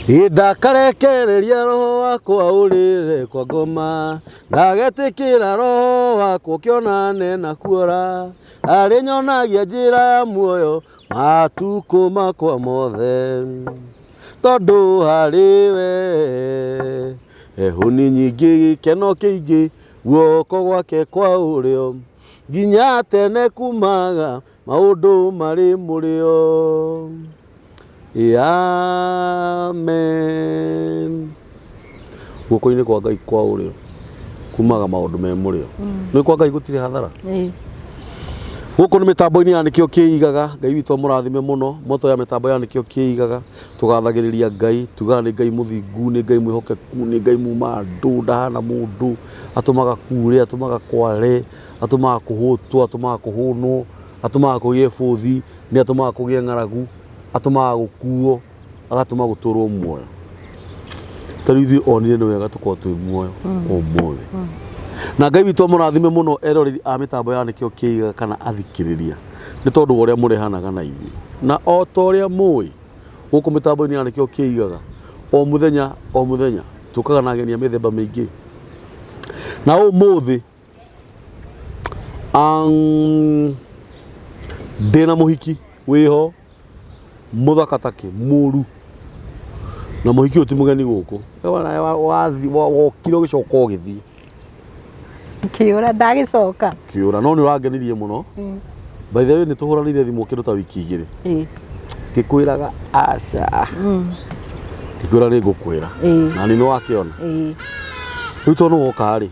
Ndakarekereria roho wakwa ũrĩre kwa ngoma, ndagetĩkĩra roho wakwa ũkĩonane na kuora, arĩnyonagia njĩra ya muoyo matukũ makwa mothe, tondũ harĩ we hũni nyingĩ gĩkeno kĩingĩ guoko gwake kwa ũrĩo, nginya tene kumaga maũndũ marĩ mũrĩo. Amen. Guoko-inĩ kwa Ngai kwa ũrĩo kumaga maũndũ me mũrĩo. Nĩ kwa Ngai gũtirĩ hathara. Gũkũ nĩ mĩtambo-inĩ ya nĩkĩo kĩigaga. Ngai witũ amũrathime mũno. Moto ya mĩtambo ya nĩkĩo kĩigaga. Tũgathagĩrĩria Ngai, tugaga nĩ Ngai mũthingu, nĩ Ngai mwĩhokeku, nĩ Ngai muma andũ, ndahana mũndũ, atũmaga kure, atũmaga kware, atũmaga kũhũtwo, atũmaga kũhũnwo, atũmaga kũgĩe bũthi, nĩ atũmaga kũgĩe ng'aragu, atũmaga gũkuo, agatũma gũtũrwo muoyo. Ta rĩu ithuĩ onire nĩ wega tũkorwo twĩ muoyo ũmũthĩ. Na Ngai witũ amũrathime mũno eroreri a mĩtambo ya nĩkĩo kĩigaga kana athikĩrĩria nĩ tondũ wa ũrĩa mũrehanaga na ithuĩ. Na o ta ũrĩa mũĩ gũkũ mĩtambo-inĩ ya nĩkĩo kĩigaga o mũthenya o mũthenya tũkaga na ageni a mĩthemba mĩingĩ. Na ũmũthĩ ndĩna mũhiki wĩho mũthaka takĩ mũru na mũhiki ũyũ ti mũgeni gũkũ. Wokire ũgĩcoka ũgĩthiĩ. Kĩũra ndagĩcoka. Kĩũra no nĩ ũrangenirie mũno. By the way nĩ tũhũranĩire thimũ kĩndũ ta wiki igĩrĩ. Ngĩkwĩraga aca. Ngĩkwĩra nĩ ngũkwĩra. Na nĩ wakĩona. Rĩu tondũ nĩ woka rĩ,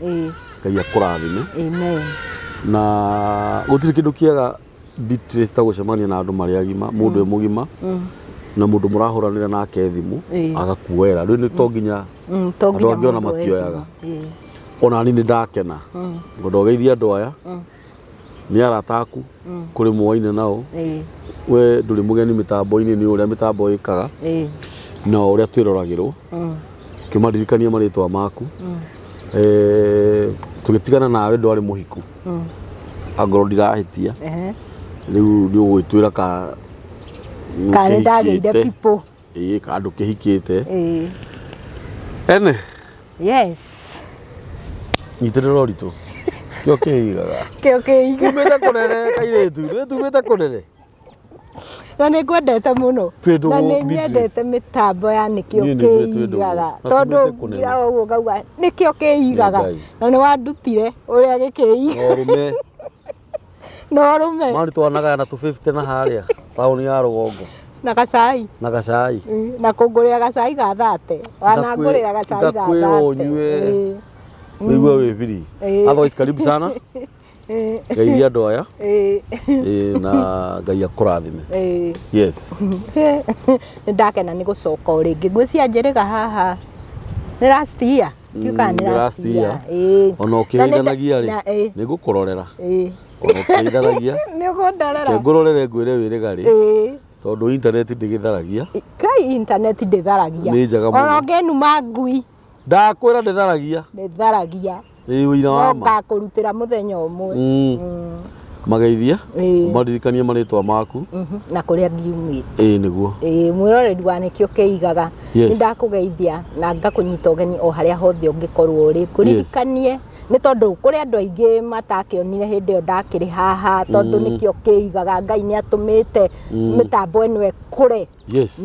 Ngai akũrathime. Amen. Na gũtirĩ kĩndũ kĩega Beatrice ta gũcemania na andũ marĩ agima, mũndũ wĩ mũgima na mũndũ mũrahũranĩra nake thimũ agakuoera. Rĩu nĩ to nginya To andũ nginya angĩ ona mũndũ oe matioyaga. thimũ. Ona niĩ nĩ ndakena. Ngwenda ũgeithie andũ aya nĩ arata aku kũrĩ muoine nao. We ndũrĩ mũgeni mĩtambo-inĩ nĩ ũrĩa mĩtambo ĩkaga na ũrĩa twĩroragĩrwo. Kĩmaririkanie marĩtwa maku. Tũgĩtigana nawe ndwarĩ mũhiku. Angorwo ndirahĩtia. Rĩu nĩ ũgũgĩtwĩra ka Kana nĩ ndagĩire nĩũkĩhikĩte. people. Ĩĩ kana ndũkĩhikĩte. Ene. Yes. Nyitĩrĩra ũritũ. Kĩo kĩigaga. Kĩo kĩigaga. Tumĩte kũnene kairĩtu. Nĩ tumĩte kũnene. Na nĩ ngwendete mũno. Twĩ ndũgũ, Na nĩ Beatrice. nyendete mĩtambo ya nĩkĩo Niĩ nĩ njũĩ twĩ ndũgũ. kĩigaga. Na Tondũ tumĩte kũnene. ngiraga ũguo ngauga nĩkĩo kĩigaga. Nĩ Ngai. Na nĩ wandutire ũrĩa gĩkĩigaga. Na ũrũme. Na ũrũme. Mani twanagaya tũ 50 na harĩa taũni ya rũgongo. Na gacai. Na gacai. Na kũngũrĩra gacai ga thate. Wanangũrĩra gacai ga thate. Ngakwĩra ũnyue. Wĩigue wĩ free. Otherwise karibu sana. Geithia andũ aya. Ĩĩ na Ngai akũrathime. Yes. Nĩ ndakena nĩ gũcoka o rĩngĩ. Ngwĩciria njĩrĩga haha nĩ last year. Ndiũĩ kana nĩ last year. Ĩĩ. Ona ũkĩgeithanagia rĩ, nĩ ngũkũrorera. Ona ũkĩgeithanagia. Nĩ ũkũndorera. Reke ngũrorere ngwĩre wĩrĩga rĩ. Tondũ internet ndĩgĩtharagia. Kai internet ndĩtharagia. Nĩ njega mũno. Ona ũngĩnuma ngui. Ndakwĩra ndĩtharagia. Ndĩtharagia. Ĩĩ ũira wa ma. Ngakũrutĩra mũthenya ũmwe. Mageithie, ũmaririkanie marĩtwa maku. Na kũrĩa ngiumĩte. Ĩĩ nĩguo. Ĩĩ mwĩroreri wa nĩkĩo kĩigaga. Nĩ ndakũgeithia na ngakũnyita ũgeni o harĩa hothe ũngĩkorwo ũrĩ. Ngũririkanie nĩ tondũ kũrĩ andũ aingĩ matakĩonire hĩndĩ ĩyo ndakĩrĩ haha tondũ nĩkĩo kĩigaga Ngai nĩ atũmĩte mĩtambo ĩno ĩkũre.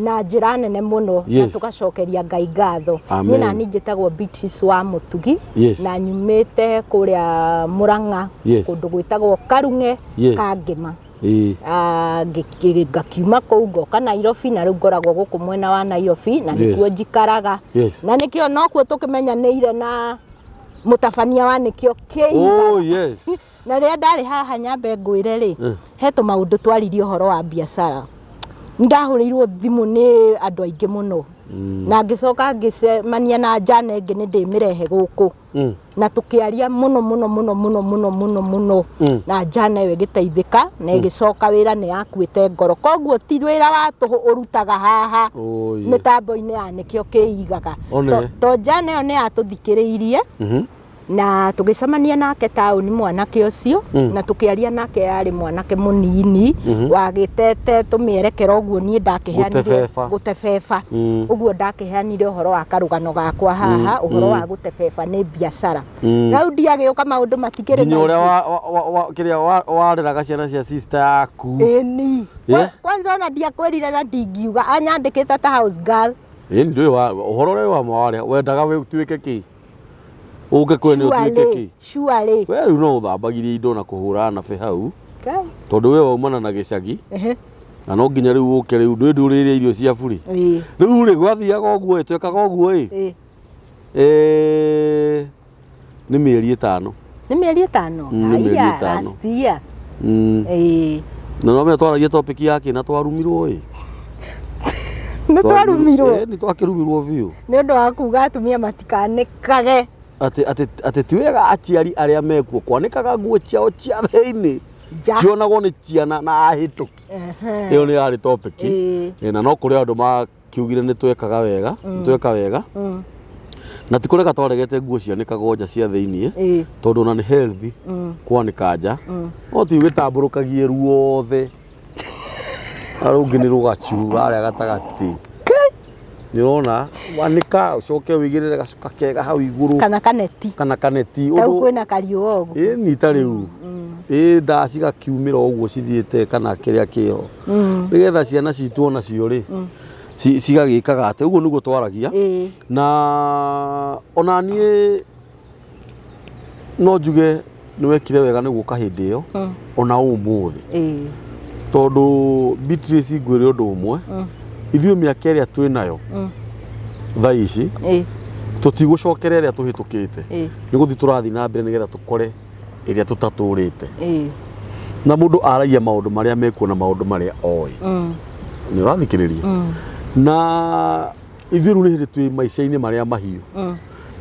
Na njĩra nene mũno na tũgacokeria Ngai ngatho. Niĩ nani njĩtagwo Beatrice wa Mũtugi na nyumĩte kũrĩa Mũrang'a kũndũ gwĩtagwo Karung'e Kangĩma. Ngakiuma kũu ngoka Nairobi na rĩu ngoragwo gũkũ mwena wa Nairobi na nĩkuo njikaraga. Na nĩkĩo nokuo tũkĩmenyanĩire na mũtabania wa nĩkĩo kĩigaga. Oh, yes. Na rĩrĩa ndarĩ haha nyambe ngwĩre rĩ, he tũmaũndũ twaririe ũhoro wa biacara. Nĩndahũrĩirwo thimũ nĩ andũ aingĩ mũno. Na ngĩcoka ngĩcemania na njana ĩngĩ nĩ ndĩmĩrehe gũkũ. Na tũkĩaria mũno mũno mũno mũno mũno mũno mũno. Na njana ĩyo ĩgĩteithĩka na ĩgĩcoka wĩra nĩ yakuĩte ngoro. Koguo ti wĩra wa tũhũ ũrutaga haha mĩtambo-inĩ ya nĩkĩo kĩigaga. To njana ĩyo nĩ yatũthikĩrĩirie. Na tũgĩcemania nake taũni mwanake ũcio, na tũkĩaria nake, yarĩ mwanake mũnini wagĩtete tũmĩerekera ũguo niĩ ndakĩheanire. Gũtebeba. Gũtebeba. Ũguo ndakĩheanire ũhoro wa karũgano gakwa haha, ũhoro wa gũtebeba nĩ biacara. Rĩu ndiagĩũka maũndũ matikĩrĩ Nginya ũrĩa maingĩ. Kĩrĩa wareraga ciana cia sister yaku. Ĩni. Yeah. Kwanza ona ndiakwĩrire na ndingiuga anyandĩkĩte ta house girl. Ĩ ndũĩ wa ũhoro ũrĩa wa warĩa wendaga we ũtuĩke kĩ, ũke kwene ũtuĩke kĩ? Surely. We rĩu no ũthambagirie indo na kũhũra nabe hau, tondũ we waumana na gĩcagi na no nginya rĩu ũke rĩu ndũĩ ndũrĩrĩa irio cia burĩ. Rĩu rĩ, gwathiaga ũguo ĩ, twekaga ũguo ĩ. Nĩ mĩeri 5. Nĩ mĩeri 5? Nĩ mĩeri Haiya, 5. Last year. Na no menya twaragia topic yake na twarumirwo ĩ. Nĩ twarumirwo? Nĩ twakĩrumirwo biũ. Nĩ ũndũ wa kuga atumia matikanĩkage. Atĩ ti wega aciari arĩa mekuo kwanĩkaga nguo ciao cia thĩinĩ Nja. cionagwo nĩ ciana na ahĩtũki. Ĩyo nĩ yarĩ topic. Na no kũrĩ andũ makiugire nĩ twekaga wega, nĩ tweka wega. Na ti kũrega twaregete nguo cianĩkagwo nja cia thĩinĩ, tondũ ona nĩ healthy kwanĩka nja, no ti ũgĩtambũrũkagie ruothe na rũngĩ nĩ rũgacu harĩa gatagatĩ. Nĩ ũrona, wanĩka ũcoke wĩigĩrĩre gacuka kega hau igũrũ. Kana kaneti. Kana kaneti. Tau kwĩna kariũa ũguo. Ĩni ta rĩu ĩ ndaa cigakiumĩra ũguo cithiĩte kana kĩrĩa kĩho, nĩgetha ciana citũ onacio rĩ cigagĩkaga atĩ ũguo nĩguo twaragia. Na ona niĩ no njuge nĩ wekire wega nĩ gũka hĩndĩ ĩyo ona ũmũthĩ, tondũ Beatrice, ngwĩre ũndũ ũmwe, ithuĩ mĩaka ĩrĩa twĩ nayo thaa ici, tũtigũcokera ĩrĩa tũhĩtũkĩte. Nĩ gũthiĩ tũrathiĩ na mbere nĩgetha tũkore ĩrĩa tũtatũrĩte. Na mũndũ aragia maũndũ marĩa mekuo na maũndũ marĩa oĩ. Nĩ ũrathikĩrĩria? Na ithuĩ rĩu nĩ hĩndĩ twĩ maica-inĩ marĩa mahiũ,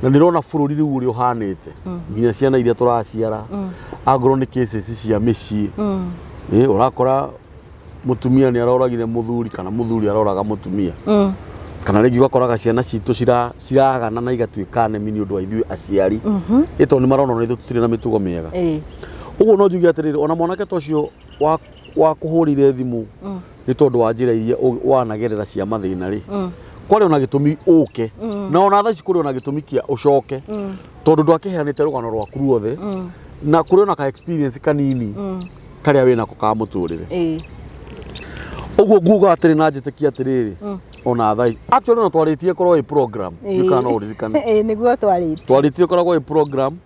na ndĩrona bũrũri rĩu ũrĩa ũhanĩte, nginya ciana iria tũraciara, angorwo nĩ cases cia mĩciĩ, ũrakora mũtumia nĩ aroragire mũthuri kana mũthuri aroraga mũtumia, kana rĩngĩ ũgakoraga ciana citũ ciragana na igatuĩka nemi nĩ ũndũ wa ithuĩ aciari, ĩ tondũ nĩ marona ona ithuĩ tũtirĩ na mĩtugo mĩega. Ũguo no njuge atĩrĩrĩ, ona mwanake ta ũcio wa kũhũrire thimũ nĩ tondũ wa njĩra iria wanagerera cia mathĩna rĩ, kwarĩ ona gĩtũmi ũke, na ona thaa ici kũrĩ ona gĩtũmi kĩa ũcoke, tondũ ndwakĩheanĩte rũgano rwaku ruothe, na kũrĩ ona ka experience kanini karĩa wĩnako ka mũtũrĩre. Ũguo nguga atĩrĩ na njĩtĩkie atĩrĩrĩ, ona thaa ici actually no twarĩtie ĩkorwo ĩ program. Ndiũĩ kana no ũririkane. Ĩĩ, nĩguo twarĩtie. Twarĩtie ĩkoragwo ĩ program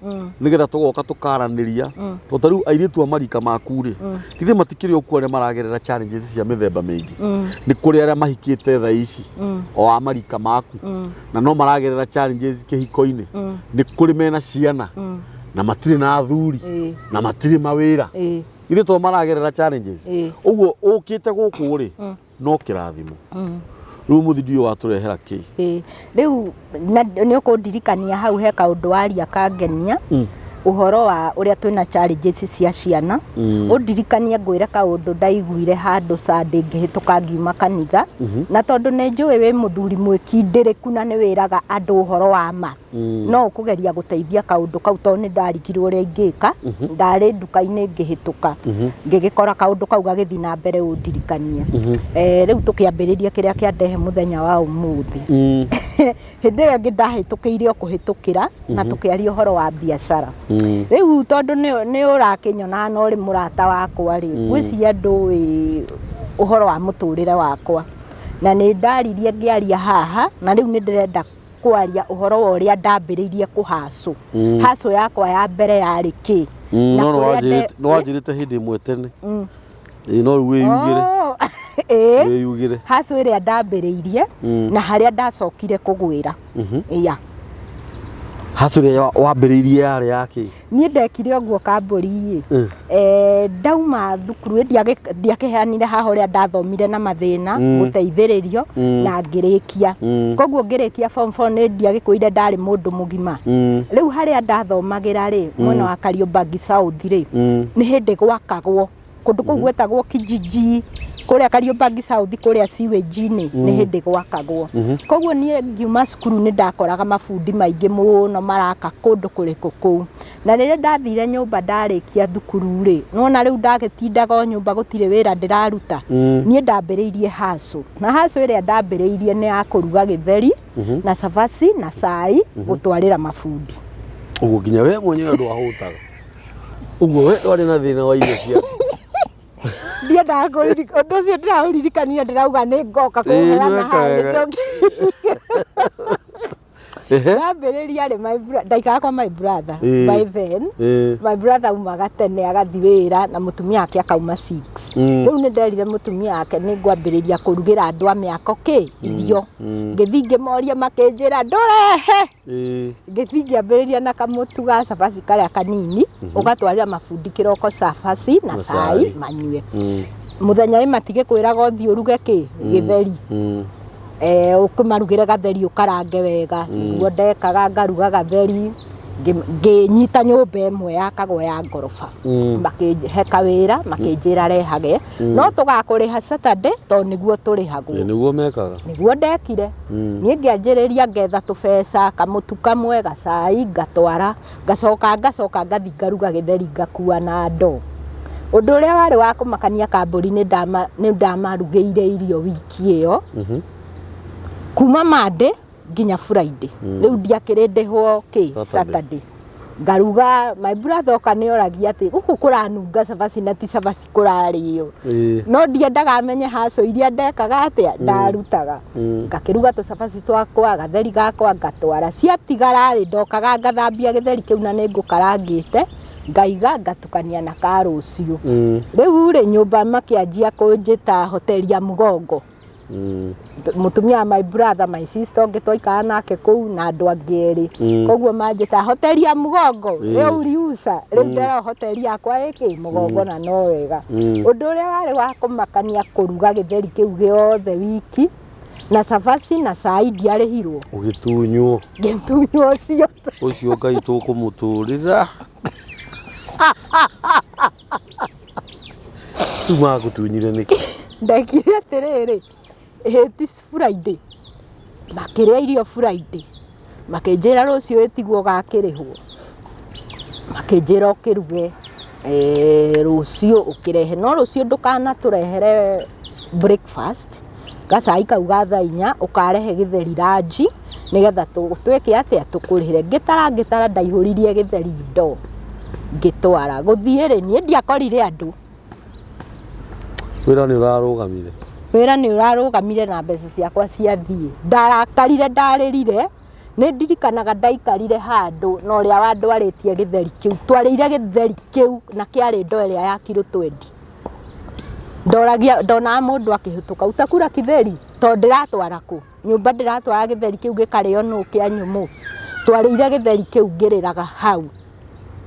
nĩgetha tũgoka tũkaranĩria, tondũ ta rĩu airĩtu a marika maku rĩ, githĩ matikĩrĩ o kuo arĩa maragerera challenges cia mĩthemba mĩingĩ? Nĩ kũrĩ arĩa mahikĩte thaa ici o a marika maku na no maragerera challenges kĩhiko-inĩ. Nĩ kũrĩ mena ciana na matirĩ na athuri na matirĩ mawĩra. Ithuĩ to maragerera challenges. Ũguo ũkĩte gũkũ rĩ, no kĩrathimo. Rĩu mũthi ndiũĩ watũrehera kĩ. Ĩĩ. Rĩu na nĩ ũkũndirikania hau he kaũndũ waria kangenia, ũhoro wa ũrĩa twĩna challenges cia ciana. Ũndirikanie ngwĩre kaũndũ ndaiguire handũ Sunday ngĩhĩtũka ngiuma kanitha, na tondũ nĩ njũĩ wĩ mũthuri mwĩkindĩrĩku na nĩ wĩraga andũ ũhoro wa ma, no ũkũgeria gũteithia kaũndũ kau, tondũ nĩ ndarigirwo ũrĩa ingĩka. Ndarĩ nduka-inĩ ngĩhĩtũka ngĩgĩkora kaũndũ kau gagĩthiĩ na mbere. Ũndirikanie. Rĩu tũkĩambĩrĩria kĩrĩa kĩandehe mũthenya wa ũmũthĩ. Hĩndĩ ĩyo ĩngĩ ndahĩtũkĩire o kũhĩtũkĩra na tũkĩaria ũhoro wa biacara. Rĩu tondũ nĩ ũrakĩnyona na ũrĩ mũrata wakwa rĩ, ngwĩciria ndũĩ ũhoro wa mũtũrĩre wakwa, na nĩ ndaririe ngĩaria haha, na rĩu nĩ ndĩrenda kwaria ũhoro wa ũrĩa ndambĩrĩirie kũhacũ. Hacũ yakwa ya mbere yarĩ kĩ? Na No kũrĩa nĩ wanjĩrĩte hĩndĩ ĩmwe tene. Ĩĩ, no rĩu wĩyugĩre. Oh, ĩĩ. Wĩyugĩre. Hacũ ĩrĩa ndambĩrĩirie na harĩa ndacokire kũgwĩra ya. Hacũ ĩrĩa wambĩrĩirie yarĩ ya kĩ? Niĩ ndekire ũguo kambũri ĩ. Ndauma thukuru ĩ, ndiakĩheanire haha ũrĩa ndathomire na mathĩna, gũteithĩrĩrio na ngĩrĩkia. Koguo ngĩrĩkia form 4 nĩ ndiagĩkũire, ndarĩ mũndũ mũgima. Rĩu harĩa ndathomagĩra rĩ, mwena wa Kariobangi South rĩ, nĩ hĩndĩ gwakagwo. Kũndũ kũu gwetagwo Kijiji, kũrĩa Kariobangi South, kũrĩa sewage-inĩ, nĩ hĩndĩ gwakagwo. Koguo niĩ ngiuma cukuru nĩ ndakoraga mabundi maingĩ mũno maraka kũndũ kũrĩkũ kũu. Na rĩrĩa ndathire nyũmba ndarĩkia thukuru rĩ, nĩwona rĩu ndagĩtindaga o nyũmba gũtirĩ wĩra ndĩraruta, niĩ ndambĩrĩirie hustle. Na hustle ĩrĩa ndambĩrĩirie nĩ ya kũruga gĩtheri na cabaci na cai gũtwarĩra mabundi. Ũguo nginya we mwenyewe ndwahũtaga. Ũguo we ndwarĩ na thĩna wa irio ciaku. Ndiendaga kũririkana ũndũ ũcio, ndĩraũririkanire, ndĩrauga nĩ ngoka Ĩĩ, kũũheana nĩweka hau wega. nĩkĩo. Ndambĩrĩria rĩ, ndaikaraga kwa my brother by then. My brother aumaga tene agathiĩ wĩra na mũtumia wake akauma 6. Rĩu nĩ nderire mũtumia wake nĩ ngwambĩrĩria kũrugĩra andũ a mĩako kĩ irio. Ngĩthiĩ ngĩmoria, makĩnjĩra ndũrehe. Ngĩthiĩ ngĩambĩrĩria na kamũtu ga cabaci karĩa kanini, ũgatwarĩra mabundi kĩroko cabaci na Na cai cai. manyue. Mũthenya ĩ matigĩkwĩraga ũthiĩ ũruge kĩ gĩtheri. Ũkĩmarugĩre gatheri ũkarange wega. Nĩguo ndekaga, ngaruga gatheri, ngĩnyita nyũmba ĩmwe yakagwo ya ngoroba. Makĩhe kawĩra, makĩnjĩra rehage, no tũgakũrĩha Saturday tondũ nĩguo tũrĩhagwo. Ĩĩ, nĩguo mekaga. Nĩguo ndekire. Niĩ ngĩanjĩrĩria ngetha tũbeca, kamũtu kamwe, gacai, ngatwara, ngacoka ngacoka ngathiĩ ngaruga gĩtheri ngakua na ndoo. Ũndũ ũrĩa warĩ wa kũmakania kambũri, nĩ ndamarugĩire irio wiki ĩyo kuma Monday nginya Friday. Rĩu ndiakĩrĩ ndĩhwo kĩ Saturday. Saturday. Ngaruga, my brother oka nĩ oragia atĩ gũkũ kũranunga cabaci na ti cabaci kũrarĩo. No ndiendaga amenye haco iria ndekaga atĩa ndarutaga. Ngakĩruga tũcabaci twakwa, gatheri gakwa, ngatwara. Ciatigara rĩ, ndokaga ngathambia gĩtheri kĩu na nĩ ngũkarangĩte, ngaiga ngatukania na ka rũciũ. Rĩu rĩ, nyũmba makĩanjia kũnjĩta hoteli ya Mũgongo. Mũtumia wa my brother, my sister ũngĩ twaikara nake kũu na andũ angĩ erĩ. Koguo manjĩta hoteli ya Mũgongo. Rĩu uliusa rĩu ndĩrona hoteli yakwa ĩkĩ Mũgongo na no wega. Ũndũ ũrĩa warĩ wa kũmakania, kũruga gĩtheri kĩu gĩothe wiki na cabaci na cai, ndiarĩhirwo. Ũgĩtunywo. Ngĩtunywo ciothe. Ũcio Ngai tũkũmũtũrĩra. Rĩu magũtunyire nĩkĩ? Ndekire atĩrĩrĩ, ĩti Friday makĩrĩa irio, Friday makĩnjĩra rũciũ ĩtiguo ũgakĩrĩhwo, makĩnjĩra ũkĩruge rũciũ ũkĩrehe, no rũciũ ndũkanatũrehere breakfast, gacai kau ga thaa 4, ũkarehe gĩtheri ranji nĩgetha twĩke atĩa, tũkũrĩhĩre. Ngĩtara ngĩtara, ndaihũririe gĩtheri ndoo ngĩtwara. Gũthiĩ rĩ, niĩ ndiakorire andũ. Wĩra nĩ ũrarũgamire. Wĩra nĩ ũrarũgamire na mbeca ciakwa ciathiĩ. Ndarakarire, ndarĩrire. Nĩ ndirikanaga ndaikarire handũ na ũrĩa wandwarĩtie gĩtheri kĩu, twarĩire gĩtheri kĩu na kĩarĩ ndoo ĩrĩa ya kiro 20. Ndoragia, ndonaga mũndũ akĩhĩtũka, utakula kitheri? Tondũ ndĩratwara kũ nyũmba, ndĩratwara gĩtheri kĩu gĩkarĩo nũ kĩa nyũmũ. Twarĩire gĩtheri kĩu ngĩrĩraga hau.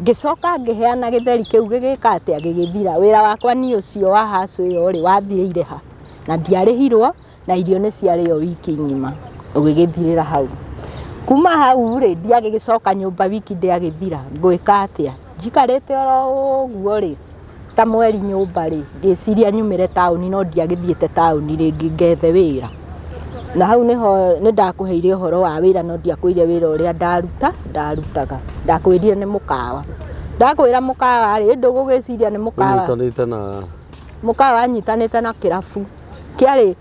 Ngĩcoka ngĩheana gĩtheri kĩu, gĩgĩka atĩa, gĩgĩthira. Wĩra wakwa niĩ ũcio wa hacu ĩyo rĩ, wathirĩire ha? Na ndiarĩhirwo na irio nĩ ciarĩo wiki ng'ima, ũgĩgĩthirĩra hau. Kuma hau rĩ, ndiagĩgĩcoka nyũmba, wiki ndĩagĩthira, ngwĩka atĩa? Njikarĩte oro ũguo rĩ, ta mweri nyũmba rĩ, ngĩciria nyumĩre taũni, no ndiagĩthiĩte taũni rĩngĩ ngethe wĩra. Na hau nĩho nĩ ndakũheire ũhoro wa wĩra, no ndiakwĩrire wĩra ũrĩa ndarutaga. Ndakwĩrire nĩ mũkawa. Ndakwĩra mũkawa rĩ, ndũgũgĩciria nĩ mũkawa. Ũnyitanĩte na Mũkawa wanyitanĩte na kĩrabu kĩarĩ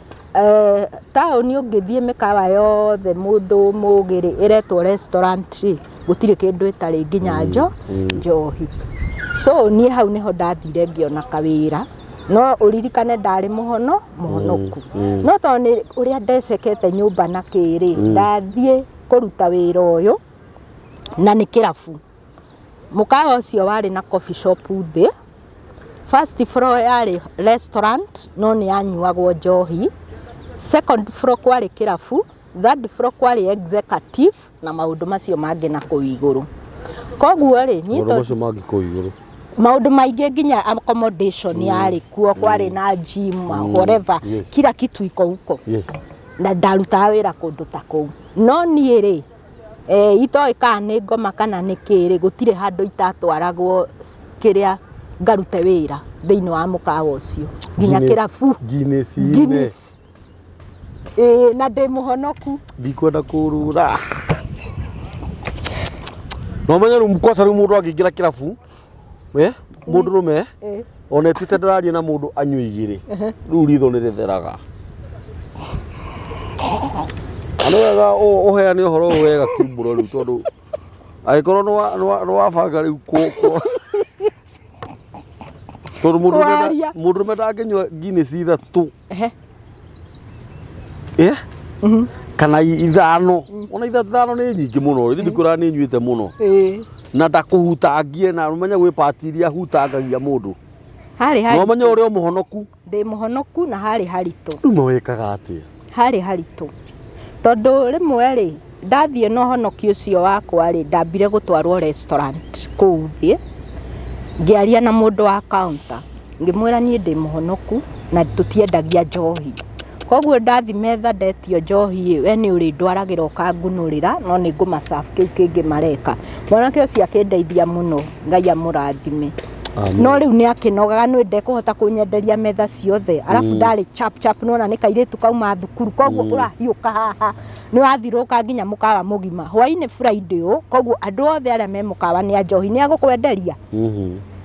taũni. Ũngĩthiĩ mĩkawa yothe mũndũ mũgĩ rĩ, ĩretwo restaurant rĩ, gũtirĩ kĩndũ ĩtarĩ, nginya njohi. So niĩ hau nĩho ndathire ngĩona kawĩra. No ũririkane ndarĩ mũhonoku, no tondũ nĩ ũrĩa ndecekete nyũmba na kĩrĩ, ndathiĩ kũruta wĩra ũyũ na nĩ kĩrabu. Mũkawa ũcio warĩ na coffee shop thĩ, first floor yarĩ restaurant no nĩ yanyuagwo njohi, second floor kwarĩ kĩrabu, third floor kwarĩ executive na maũndũ macio mangĩ na kũu igũrũ. Koguo rĩ, niĩ Maũndũ macio mangĩ kũu igũrũ. Maũndũ maingĩ, nginya accommodation yarĩ kuo, kwarĩ na gym, whatever. Kila kitu iko huko. Na ndarutaga wĩra kũndũ ta kũu, no niĩ rĩ, itoĩ kana nĩ ngoma kana nĩ kĩrĩ, gũtirĩ handũ itatwaragwo kĩrĩa ngarute wĩra thĩinĩ wa mũkawa ũcio nginya kĩrabu. Guinness. Guinness. Ĩĩ, na ndĩ mũhonoku. Ndikwenda kũrura. No menye rĩu kwaca rĩu mũndũ angĩingĩra kĩrabu, eh, mũndũrũme ona ĩtuĩte ndararia na mũndũ anyue igĩrĩ, rĩu ritho nĩ rĩtheraga. Na nĩ wega ũheane ũhoro ũyũ wega kiumbũro rĩu tondũ angĩkorwo nĩ wabanga rĩu tondũ Waria. mũndũrũme ndangĩnyua Guinness ithatũ eh? Kana ithano, ona ithano nĩ nyingĩ mũno, ithuĩ ndikwĩraga nĩ nyuĩte mũno. Na ndakũhutangie na ũmenye gwĩ pati iria hutangagia mũndũ. Harĩ Na haritũ. ũmenye ũrĩa mũhonoku. Ndĩ mũhonoku na harĩ haritũ. Rĩu mawĩkaga atĩa? Harĩ haritũ tondũ rĩmwe rĩ ndathiĩ na ũhonoki ũcio wakwa rĩ, ndambire gũtwarwo restaurant kũu thĩ, ngĩaria na mũndũ wa counter, ngĩmwĩra niĩ ndĩ mũhonoku na tũtiendagia njohi. Koguo ndathi metha ndetio njohi ĩ, we nĩ ũrĩndwaragĩra ũkangunũrĩra no nĩ ngũma serve kĩu kĩngĩ mareka. Mwanake ũcio akĩndeithia mũno, Ngai amũrathime. Amen. No rĩu nĩ akĩnogaga nĩ ndekũhota kũnyenderia metha ciothe, arabu ndarĩ chap chap, nĩwona nĩ kairĩtu kauma thukuru, koguo ũrahiũka haha nĩ wathirũka nginya mũkawa mũgima. Hwainĩ Friday ũũ, koguo andũ othe arĩa me mũkawa nĩ a njohi, nĩ agũkwenderia.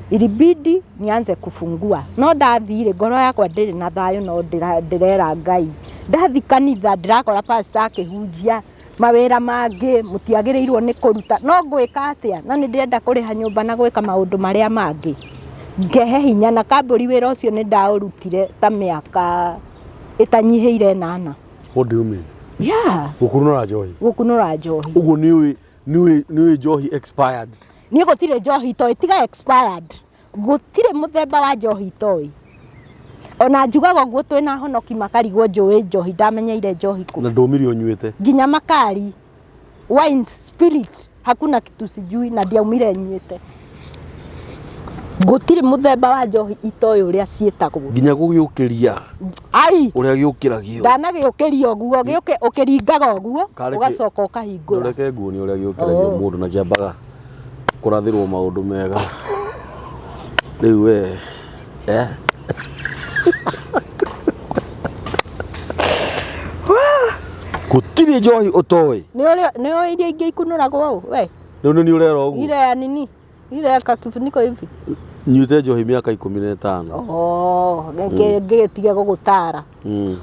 Ilibidi nianze kufungua. No ndathire ngoro yakwa ndĩrĩ na thayũ, no ndĩrera Ngai. Ndathi kanitha ndĩrakora pastor akĩhunjia mawĩra mangĩ mũtiagĩrĩirwo nĩ kũruta, no ngwĩka atĩa na nĩ ndĩrenda kũrĩha nyũmba na gwĩka maũndũ marĩa mangĩ. Ngehe hinya na kambũri wĩra ũcio nĩ ndaũrutire ta mĩaka ĩtanyihĩire 8. What do you mean? Yeah. Gũkunũra njohi. Gũkunũra njohi. Ũguo nĩ ũĩ njohi expired. Niĩ gũtirĩ njohi itoĩ, tiga expired. Gũtirĩ mũthemba wa njohi itoĩ. Ona njugaga ũguo twĩna honoki makarigwo njũĩ njohi, ndamenyeire njohi kũ. Na ndũmire ũnyuĩte. Nginya makari, wines, spirit, hakuna kitu sijui na ndiaumire nyuĩte. Gũtirĩ mũthemba wa njohi itoĩ ũrĩa ciĩtagwo. Nginya gũgĩũkĩria. Ai! Ũrĩa gĩũkĩragio. Ndanagĩũkĩria ũguo, ũkĩringaga ũguo, Karĩ kĩ- ũgacoka ũkahingũra. Ndũreke nguonie ũrĩa gĩũkĩragio mũndũ na kĩambaga kũrathĩrwo maũndũ mega. Rĩu we, eh? Gũtirĩ njohi ũtoĩ. Nĩ ũĩ iria ingĩ ikunũragwo ũũ, we? Rĩu nĩ niĩ ũrera ũguo? Ile ya nini? Ile ya kakifuniko hivi? Nyuĩte njohi mĩaka 15. Oh, ngĩgĩtige gũgũtara.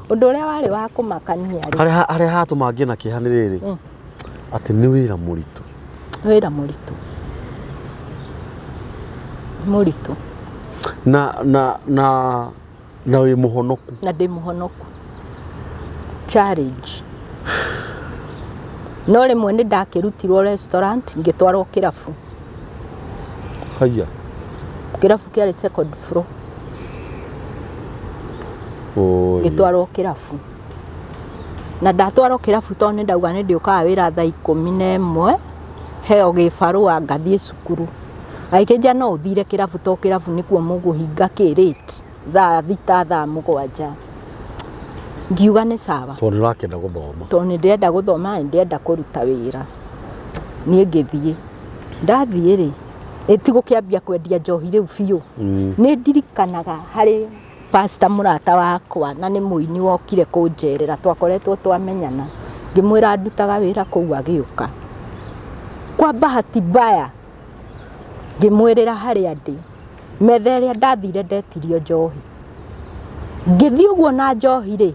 Ũndũ ũrĩa warĩ wa kũmakania rĩ. Harĩa hatũma ngĩe na kĩeha nĩ rĩrĩ, atĩ nĩ wĩra mũritũ. Wĩra mũritũ. Mũritũ. Na wĩ mũhonoku. Na ndĩ mũhonoku. Challenge. No rĩmwe nĩ ndakĩrutirwo restaurant ngĩtwarwo kĩrabu. Haiya. Kĩrabu kĩarĩ second floor. Oi. Ngĩtwarwo kĩrabu. Na ndatwarwo kĩrabu tondũ nĩ ndauga nĩ ndĩũkaga wĩra thaa 11, heo gĩbarũa ngathiĩ cukuru. Agĩkĩnjĩra no ũthire kĩrabu tondũ kĩrabu nĩkuo mũgũhinga kĩ late, thaa 6 thaa 7. Ngiuga nĩ sawa. Tondũ nĩ ũrakĩenda gũthoma. Tondũ nĩ ndĩrenda gũthoma na nĩ ndĩrenda kũruta wĩra. Niĩ ngĩthiĩ. Ndathiĩ rĩ, ĩ ti gũkĩambia kwendia njohi rĩu biũ. Nĩ ndirikanaga harĩ pastor mũrata wakwa na nĩ mũini wokire kũnjerera, twakoretwo twamenyana. Ngĩmwĩra ndutaga wĩra kũu agĩũka. Kwa bahati mbaya, ngĩmwĩrĩra harĩa ndĩ. Metha ĩrĩa ndathire ndetirio njohi. Ngĩthiĩ ũguo na njohi rĩ,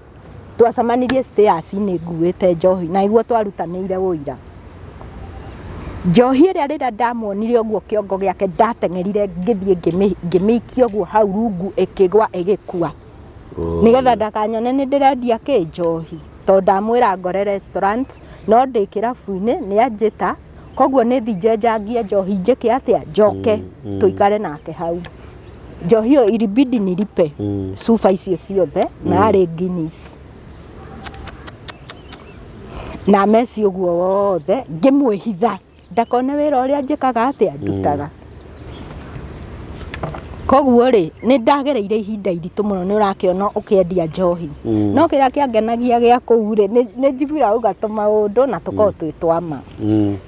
twacemanirie stairs-inĩ nguĩte njohi na nĩguo twarutanĩire ũira. Njohi ĩrĩa rĩrĩa ndamuonire ũguo kĩongo gĩake ndateng'erire ngĩthiĩ ngĩmĩikia ũguo hau rungu ĩkĩgwa ĩgĩkua. Nĩgetha ndakanyone nĩ ndĩrendia kĩ njohi. Tondũ ndamwĩra ngore restaurant no ndĩ kĩrabu-inĩ nĩ anjĩta, koguo nĩ thiĩ njenjangie njohi njĩke atĩa, njoke tũikare nake hau. Njohi ĩyo ilibidi nilipe cuba icio ciothe na yarĩ Guinness. Na meci ũguo wothe ngĩmwĩhitha ndakone wĩra ũrĩa njĩkaga atĩa ndutaga. Koguo rĩ, nĩ ndagereire ihinda iritũ mũno, nĩ ũrakĩona ũkĩendia njohi. No kĩrĩa kĩangenagia gĩa kũu rĩ, nĩ njiguaga auga tũmaũndũ na tũkoragwo twĩ twa ma.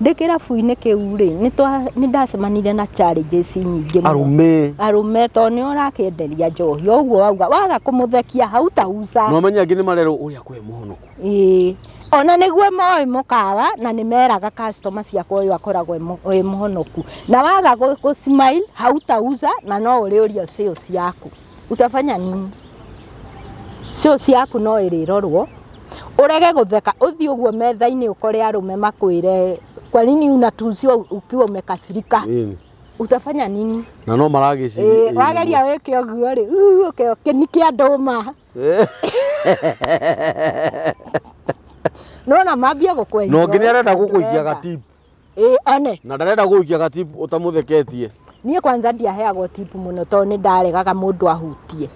Ndĩ kĩrabu-inĩ kĩu rĩ, nĩ ndacemanirie na challenges nyingĩ mũno. Arũme. Arũme, tondũ nĩo ũrakĩenderia njohi, o ũguo wauga, waga kũmũthekia hautauza. Na ũmenye angĩ nĩ marerwo ũrĩa kwĩ mũhonoku. Ĩĩ. Ona nĩguo moĩ mũkawa na nĩ meraga customer ciakwa ũyũ akoragwo e mũhonoku. Na waga gũ smile hautauza na no ũrĩũrio sales yaku. Utafanya nini? Sales yaku no ĩrĩrorwo, ũrege gũtheka, ũthiĩ ũguo metha-inĩ ũkore arũme makwĩre kwa nini unatuziwa ukiwa umekasirika? Ĩni. Utafanya nini? Na no maragĩciria. Ĩĩ, wageria wĩke ũguo rĩ, ũkerwo kĩni kĩa ndũma. Nona mambia gũkwenja. Na ũngĩ nĩ arenda gũkũikia gatip. Ĩĩ, one. Na ndarenda gũgũikia gatip ũtamũtheketie. Niĩ kwanza ndiaheagwo tip mũno tondũ nĩ ndaregaga mũndũ ahutie.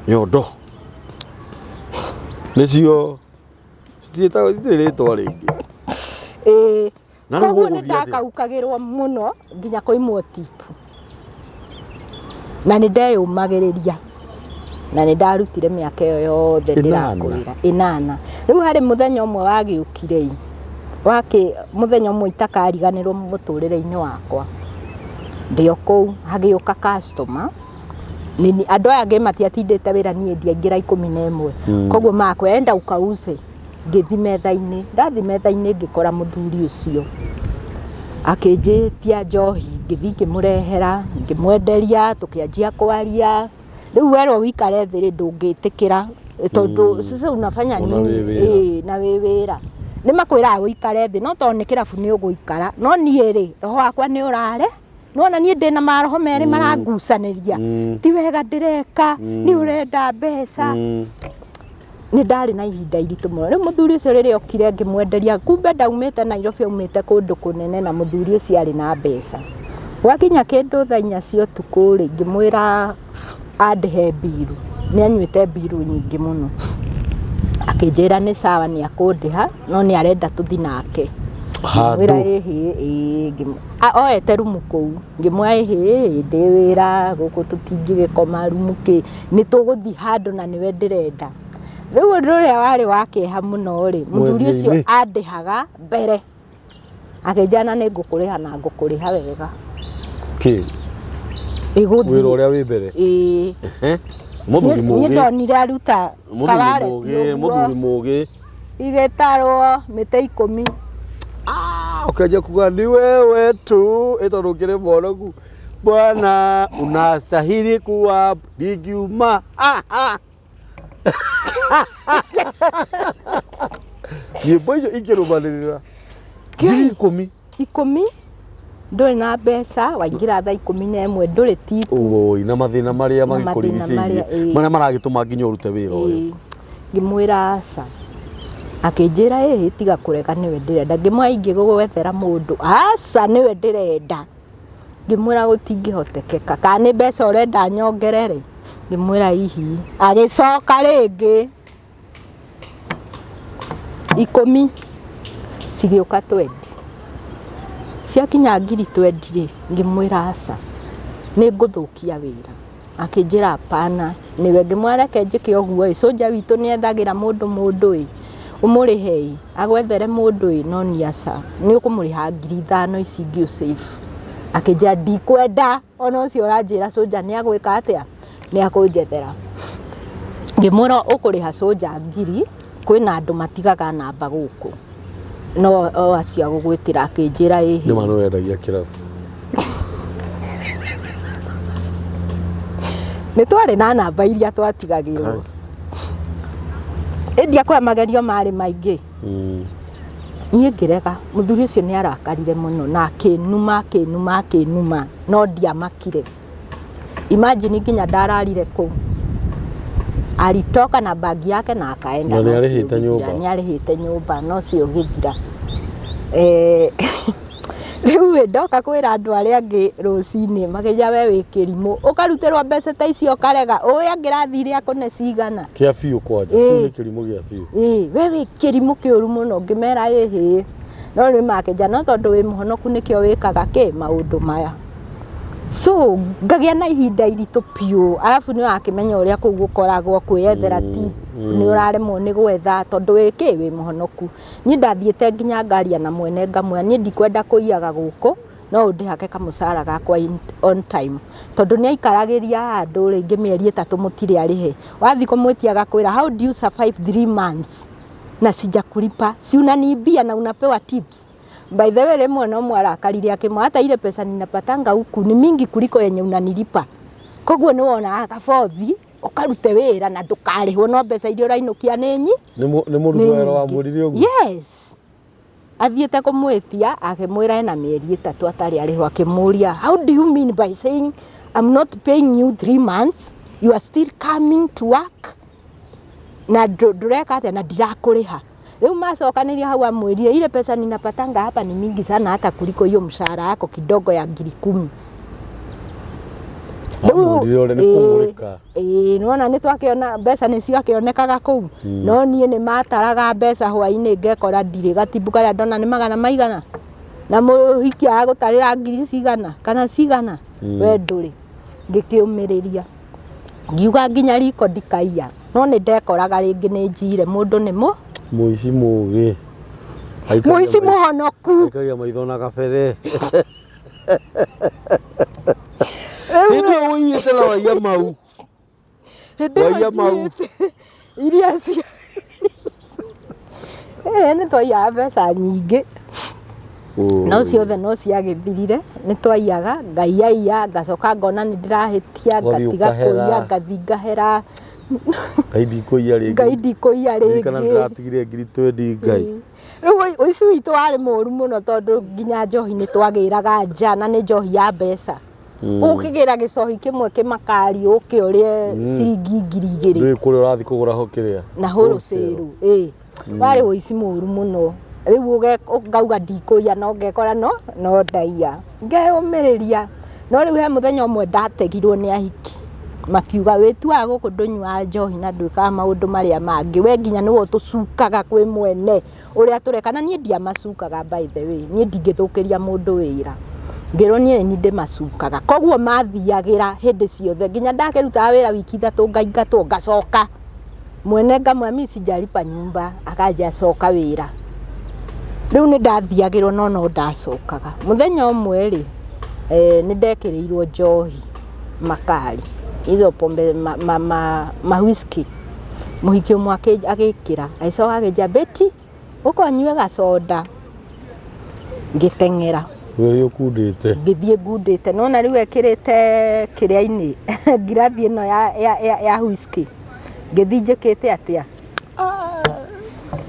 Nyondo. Nĩcio citiĩtagwo citirĩ rĩtwa rĩngĩ. Ĩĩ. Na rĩu Koguo nĩ gũgũthiĩ atĩa? ndakaukagĩrwo mũno nginya kũimwo tip. Na nĩ ndeyũmagĩrĩria. Na nĩ ndarutire mĩaka ĩyo yothe Ĩnana. ndĩrakwĩra. Ĩnana. Rĩu harĩ mũthenya ũmwe wagĩũkire ĩ, wakĩ mũthenya ũmwe itakariganĩrwo mũtũrĩre-inĩ wakwa. Ndĩ o kũu hagĩũka customer. Nini, andũ aya angĩ matiatindĩte wĩra niĩ ndiaingĩra 11. Koguo makwĩra enda ukauze. Ngĩthi metha-inĩ, ndathi metha-inĩ ngĩkora mũthuri ũcio akĩnjĩtia njohi, ngĩthi ngĩmũrehera, ngĩmwenderia, tũkĩanjia kwaria. Rĩu werwo wĩikare thĩ rĩ, ndũngĩtĩkĩra tondũ sasa unafanya Ona nini? wĩ wĩra. Ĩĩ, na wĩ wĩra. Nĩ makwĩraga wĩikare thĩ, no tondũ nĩ kĩrabu nĩ ũgũikara, no niĩ rĩ, roho wakwa nĩ ũrare. Nĩwona niĩ ndĩna maroho merĩ marangucanĩria. Ti wega ndĩreka, nĩ ũrenda mbeca. Nĩ ndarĩ na ihinda iritũ mũno. Rĩu mũthuri ũcio rĩrĩa okire ngĩmwenderia, kumbe ndaumĩte Nairobi aumĩte kũndũ kũnene na mũthuri ũcio arĩ na mbeca. Gwakinya kĩndũ thaa inya cia ũtukũ rĩ, ngĩmwĩra andĩhe mbiru. Nĩ anyuĩte mbiru nyingĩ mũno. Akĩnjĩra nĩ sawa nĩ akũndĩha, no nĩ arenda tũthiĩ nake. Ngĩmwĩra Handũ. ĩhĩ, ĩĩ, oete rumu kũu. Ngĩmwĩra ĩhĩ, ndĩ wĩra gũkũ tũtingĩgĩkoma rumu kĩ, nĩ tũgũthiĩ handũ na nĩwe ndĩrenda. Rĩu ũndũ ũrĩa warĩ wa kĩeha mũno rĩ, mũthuri ũcio Mwendia-inĩ. andĩhaga mbere. Akĩnjĩra na nĩ ngũkũrĩha na ngũkũrĩha wega. Kĩ? Ĩgũthiĩ. Wĩra ũrĩa wĩ mbere. Ĩĩ. Ehe. Mũthuri Niĩ mũgĩ. ndonire aruta Mũthuri kawareti mũgĩ, ũguo. mũthuri mũgĩ. Igĩtarwo mĩtĩ 10. Ũkĩanjia kuga ni wewe tu, ĩ tondũ ũkĩrĩ mwonoku. Bwana unastahili kuwa ndingiuma. Nyĩmbo icio ikĩrũmanĩrĩra. Ngiri 10. 10. Ndũrĩ na mbeca, waingĩra thaa 11, ndũrĩ tip. Oi, na mathĩna marĩa Na mathĩna magĩkũrigicĩirie, marĩa, ĩĩ. marĩa maragĩtũma nginya ũrute wĩra ũyũ. Ĩĩ. Ngĩmwĩra aca. Akĩnjĩra ĩhĩ tiga kũrega nĩwe ndĩrenda. Ngĩmwĩra ingĩgwethera mũndũ. Aca nĩwe ndĩrenda. Ngĩmwĩra gũtingĩhotekeka. Kana nĩ mbeca ũrenda nyongerere? Ngĩmwĩra ihi. Agĩcoka rĩngĩ 10 cigĩũka twendi. Ciakinya ngiri twendi rĩ, ngĩmwĩra aca, nĩ ngũthũkia wĩra. Akĩnjĩra hapana, nĩwe. Ngĩmwĩra reke njĩke ũguo ĩ, cũnja witũ nĩ ethagĩra mũndũ mũndũ ĩ, ũmũrĩhe ĩ, agwethere mũndũ ĩ, no niĩ aca, nĩ ũkũmũrĩha ngiri 5 ici ingĩ ũ save. Akĩnjĩra ndikwenda, ona ũcio ũranjĩra cũnja nĩ agwĩka atĩa? Nĩ akũnjethera. Ngĩmwĩra ũkũrĩha cũnja ngiri, kwĩna andũ matigaga namba gũkũ. No o acio agũgwĩtĩra. Akĩnjĩra ĩhĩ. Nĩ ma nĩ wendagia kĩrabu. Nĩ twarĩ na namba iria twatigagĩrwo. Ĩndĩ akwa magerio marĩ maingĩ. Niĩ ngĩrega, mũthuri ũcio nĩ arakarire mũno na akĩnuma, akĩnuma, akĩnuma, no ndiamakire. Imagine nginya ndararire kũu. Alitoka na bagi yake na akaenda. Na nĩ no ũcio arĩhĩte ũgĩthira. nyũmba? Nĩ arĩhĩte nyũmba, no ũcio ũgĩthira. Rĩu ĩ ndoka kwĩra andũ arĩa angĩ rũcinĩ, makĩnjĩra we wĩ kĩrimũ, ũkarutĩrwo mbeca ta icio ũkarega, ũĩ angĩrathire akũne cigana. Kĩa biũ kwanja, kĩu nĩ kĩrimũ gĩa biũ. Ĩĩ, we wĩ kĩrimũ kĩũru mũno, ngĩmera ĩhĩ. No rĩu makĩnjĩra no tondũ wĩ mũhonoku nĩkĩo wĩkaga kĩ maũndũ maya. So ngagĩa na ihinda iritũ biũ, arabu nĩ ũrakĩmenya ũrĩa kũu gũkoragwo kwĩyethera tip, nĩ ũraremwo nĩ gwetha tondũ wĩ kĩ, wĩ mũhonoku. Niĩ ndathiĩte nginya ngaria na mwene ngamwĩra niĩ ndikwenda kũiyaga gũkũ, no ũndĩhake kamũcara gakwa on time. Tondũ nĩ aikaragĩria andũ rĩngĩ mĩeri 3 mũtirĩ arĩhe. Wathiĩ kũmwĩtia agakwĩra how do you survive 3 months na sijakulipa, si unaniibia na unapewa tips. By the way, rĩmwe no mwarakarire akĩmwa hata ile pesa ninapatanga huku ni mingi kuliko yenye unanilipa. Koguo nĩ wonaga kabothi ũkarute wĩra na ndũkarĩhwo, no mbeca iria ũrainũkia nĩ nyi Nĩ mũruti wĩra wamwĩrire ũguo? Yes, athiĩte kũmwĩtia akĩmwĩra ena mĩeri 3 atarĩ arĩhwo, akĩmũria, "How do you mean by saying I'm not paying you 3 months, you are still coming to work na ndũreka atĩa na ndirakũrĩha?" Rĩu macokanĩria hau amwĩrire, "Ile pesa ninapatanga hapa ni mingi sana hata kuliko hiyo mshahara yako kidogo ya 10,000." Amwĩrire ũrĩa nĩ kũmũrĩka. Ĩĩ, nĩwona nĩ twakĩona mbeca nĩcio akĩonekaga kũu, no niĩ nĩ mataraga mbeca hwainĩ ngekora ndirĩ gatimbu karĩa ndona nĩ magana maigana, na mũhiki agũtarĩra ngiri cigana kana cigana, we ndũrĩ. Ngĩkĩũmĩrĩria, ngiuga nginya riko ndikaiya, no nĩ ndekoraga rĩngĩ nĩ njire mũndũ nĩ mũ Mũici mũgĩ. Mũici mũhonoku. Aikagia maitho na kabere. Rĩu Hĩndĩ ĩyo ũiyĩte na waiya mau. Hĩndĩ ĩyo Waiya mau. njiyĩte iria cia nĩ twaiyaga mbeca nyingĩ, no ciothe no ciagĩthirire. Nĩ twaiyaga, ngaiya, ngacoka ngona nĩ ndĩrahĩtia. Ũgathiĩ Ngatiga ũkahera. kũiya, ngathiĩ ngahera. Ngai, ndikũiya rĩngĩ. Ngai, ndikũiya Ririkana rĩngĩ. Ndĩratigire 20,000, Ngai. Rĩu ũici witũ warĩ mũru mũno, tondũ nginya njohi nĩ twagĩraga nja, na nĩ njohi ya mbeca. Ũkĩgĩra gĩcohi kĩmwe kĩmakari ũke ũrĩe ciringi 2,000. Ndũĩ kũrĩa ũrathiĩ kũgũra ho kĩrĩa. Na wholesale, ĩ warĩ ũici mũru mũno. Rĩu ngauga ndikũiya, no ngekora no ndaiya, ngeyũmĩrĩria. No rĩu he mũthenya ũmwe ndategirwo nĩ ahiki, makiuga wĩtuaga gũkũ ndũnyuaga njohi na ndwĩkaga maũndũ marĩa mangĩ, we nginya nĩwe ũtũcukaga kwĩ mwene ũrĩa tũreka. Na niĩ ndiamacukaga, by the way, niĩ ndingĩthũkĩria mũndũ wĩra. Ngĩrwo niĩ nĩ ndĩmacukaga, koguo mathiagĩra hĩndĩ ciothe nginya ndakĩrutaga wĩra wiki 3 ngaingatwo, ngacoka mwene ngamwĩra mi sijalipa nyumba, akanja coka wĩra. Rĩu nĩ ndathiagĩrwo, no ndacokaga. Mũthenya ũmwe rĩ, nĩ ndekĩrĩirwo njohi makari, hizo pombe ma whisky. Mũhiki ũmwe agĩkĩra, agĩcoka akĩnjĩra, "Betty, ũka ũnyue gacoda." Ngĩteng'era. Ũgĩthiĩ ũkundĩte. Ngĩthiĩ ngundĩte, nona rĩu ekĩrĩte kĩrĩa-inĩ ngirathi ĩno ya whisky. Ngĩthiĩ njĩkĩte atĩa?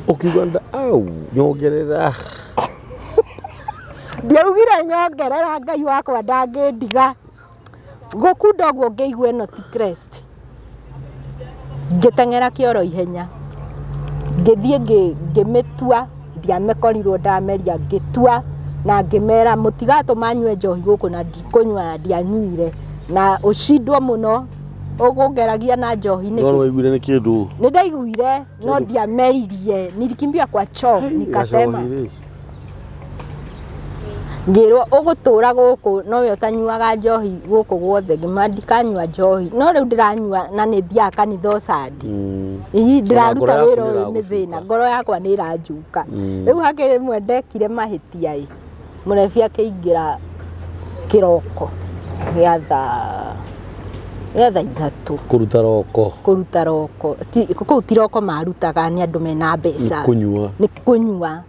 Ũkiuga nda au nyongerera. Ndiaugire nyongerera, Ngai wakwa ndangĩndiga. Gũkunda ũguo ngĩigua ĩno ti crest. Ngĩteng'era kĩoro ihenya, ngĩthiĩ ngĩmĩtua, ndiamĩkorirwo ndameria, ngĩtua na ngĩmera mũtigatũma nyue njohi gũkũ, na ndikũnyua, na ndianyuire. Na ũcindwo mũno ũkũngeragia na njohi No nĩkĩ. nĩwaiguire nĩ kĩndũ. Nĩ ndaiguire, no ndiameririe. Nilikimbia kwa choo nikasema. Gacohi rĩ. Ngĩrwo ũgũtũra gũkũ nowe ũtanyuaga njohi gũkũ guothe. Ngĩmwĩra ndikanyua njohi, no rĩu ndĩranyua na nĩ thiaga kanitha o Sunday. Ii, ndĩraruta ngoro yaku wĩra nĩ ũyũ nĩ ĩragũcuka. thĩna, ngoro yakwa nĩ ĩranjuka. Rĩu hakĩrĩ rĩmwe ndekire mahĩtia ĩ, mũrebi akĩingĩra kĩroko gĩa thaa 3. Kũruta roko. Kũruta roko. Kũu ti roko marutaga, nĩ andũ mena mbeca. Kũnyua. Nĩ kũnyua.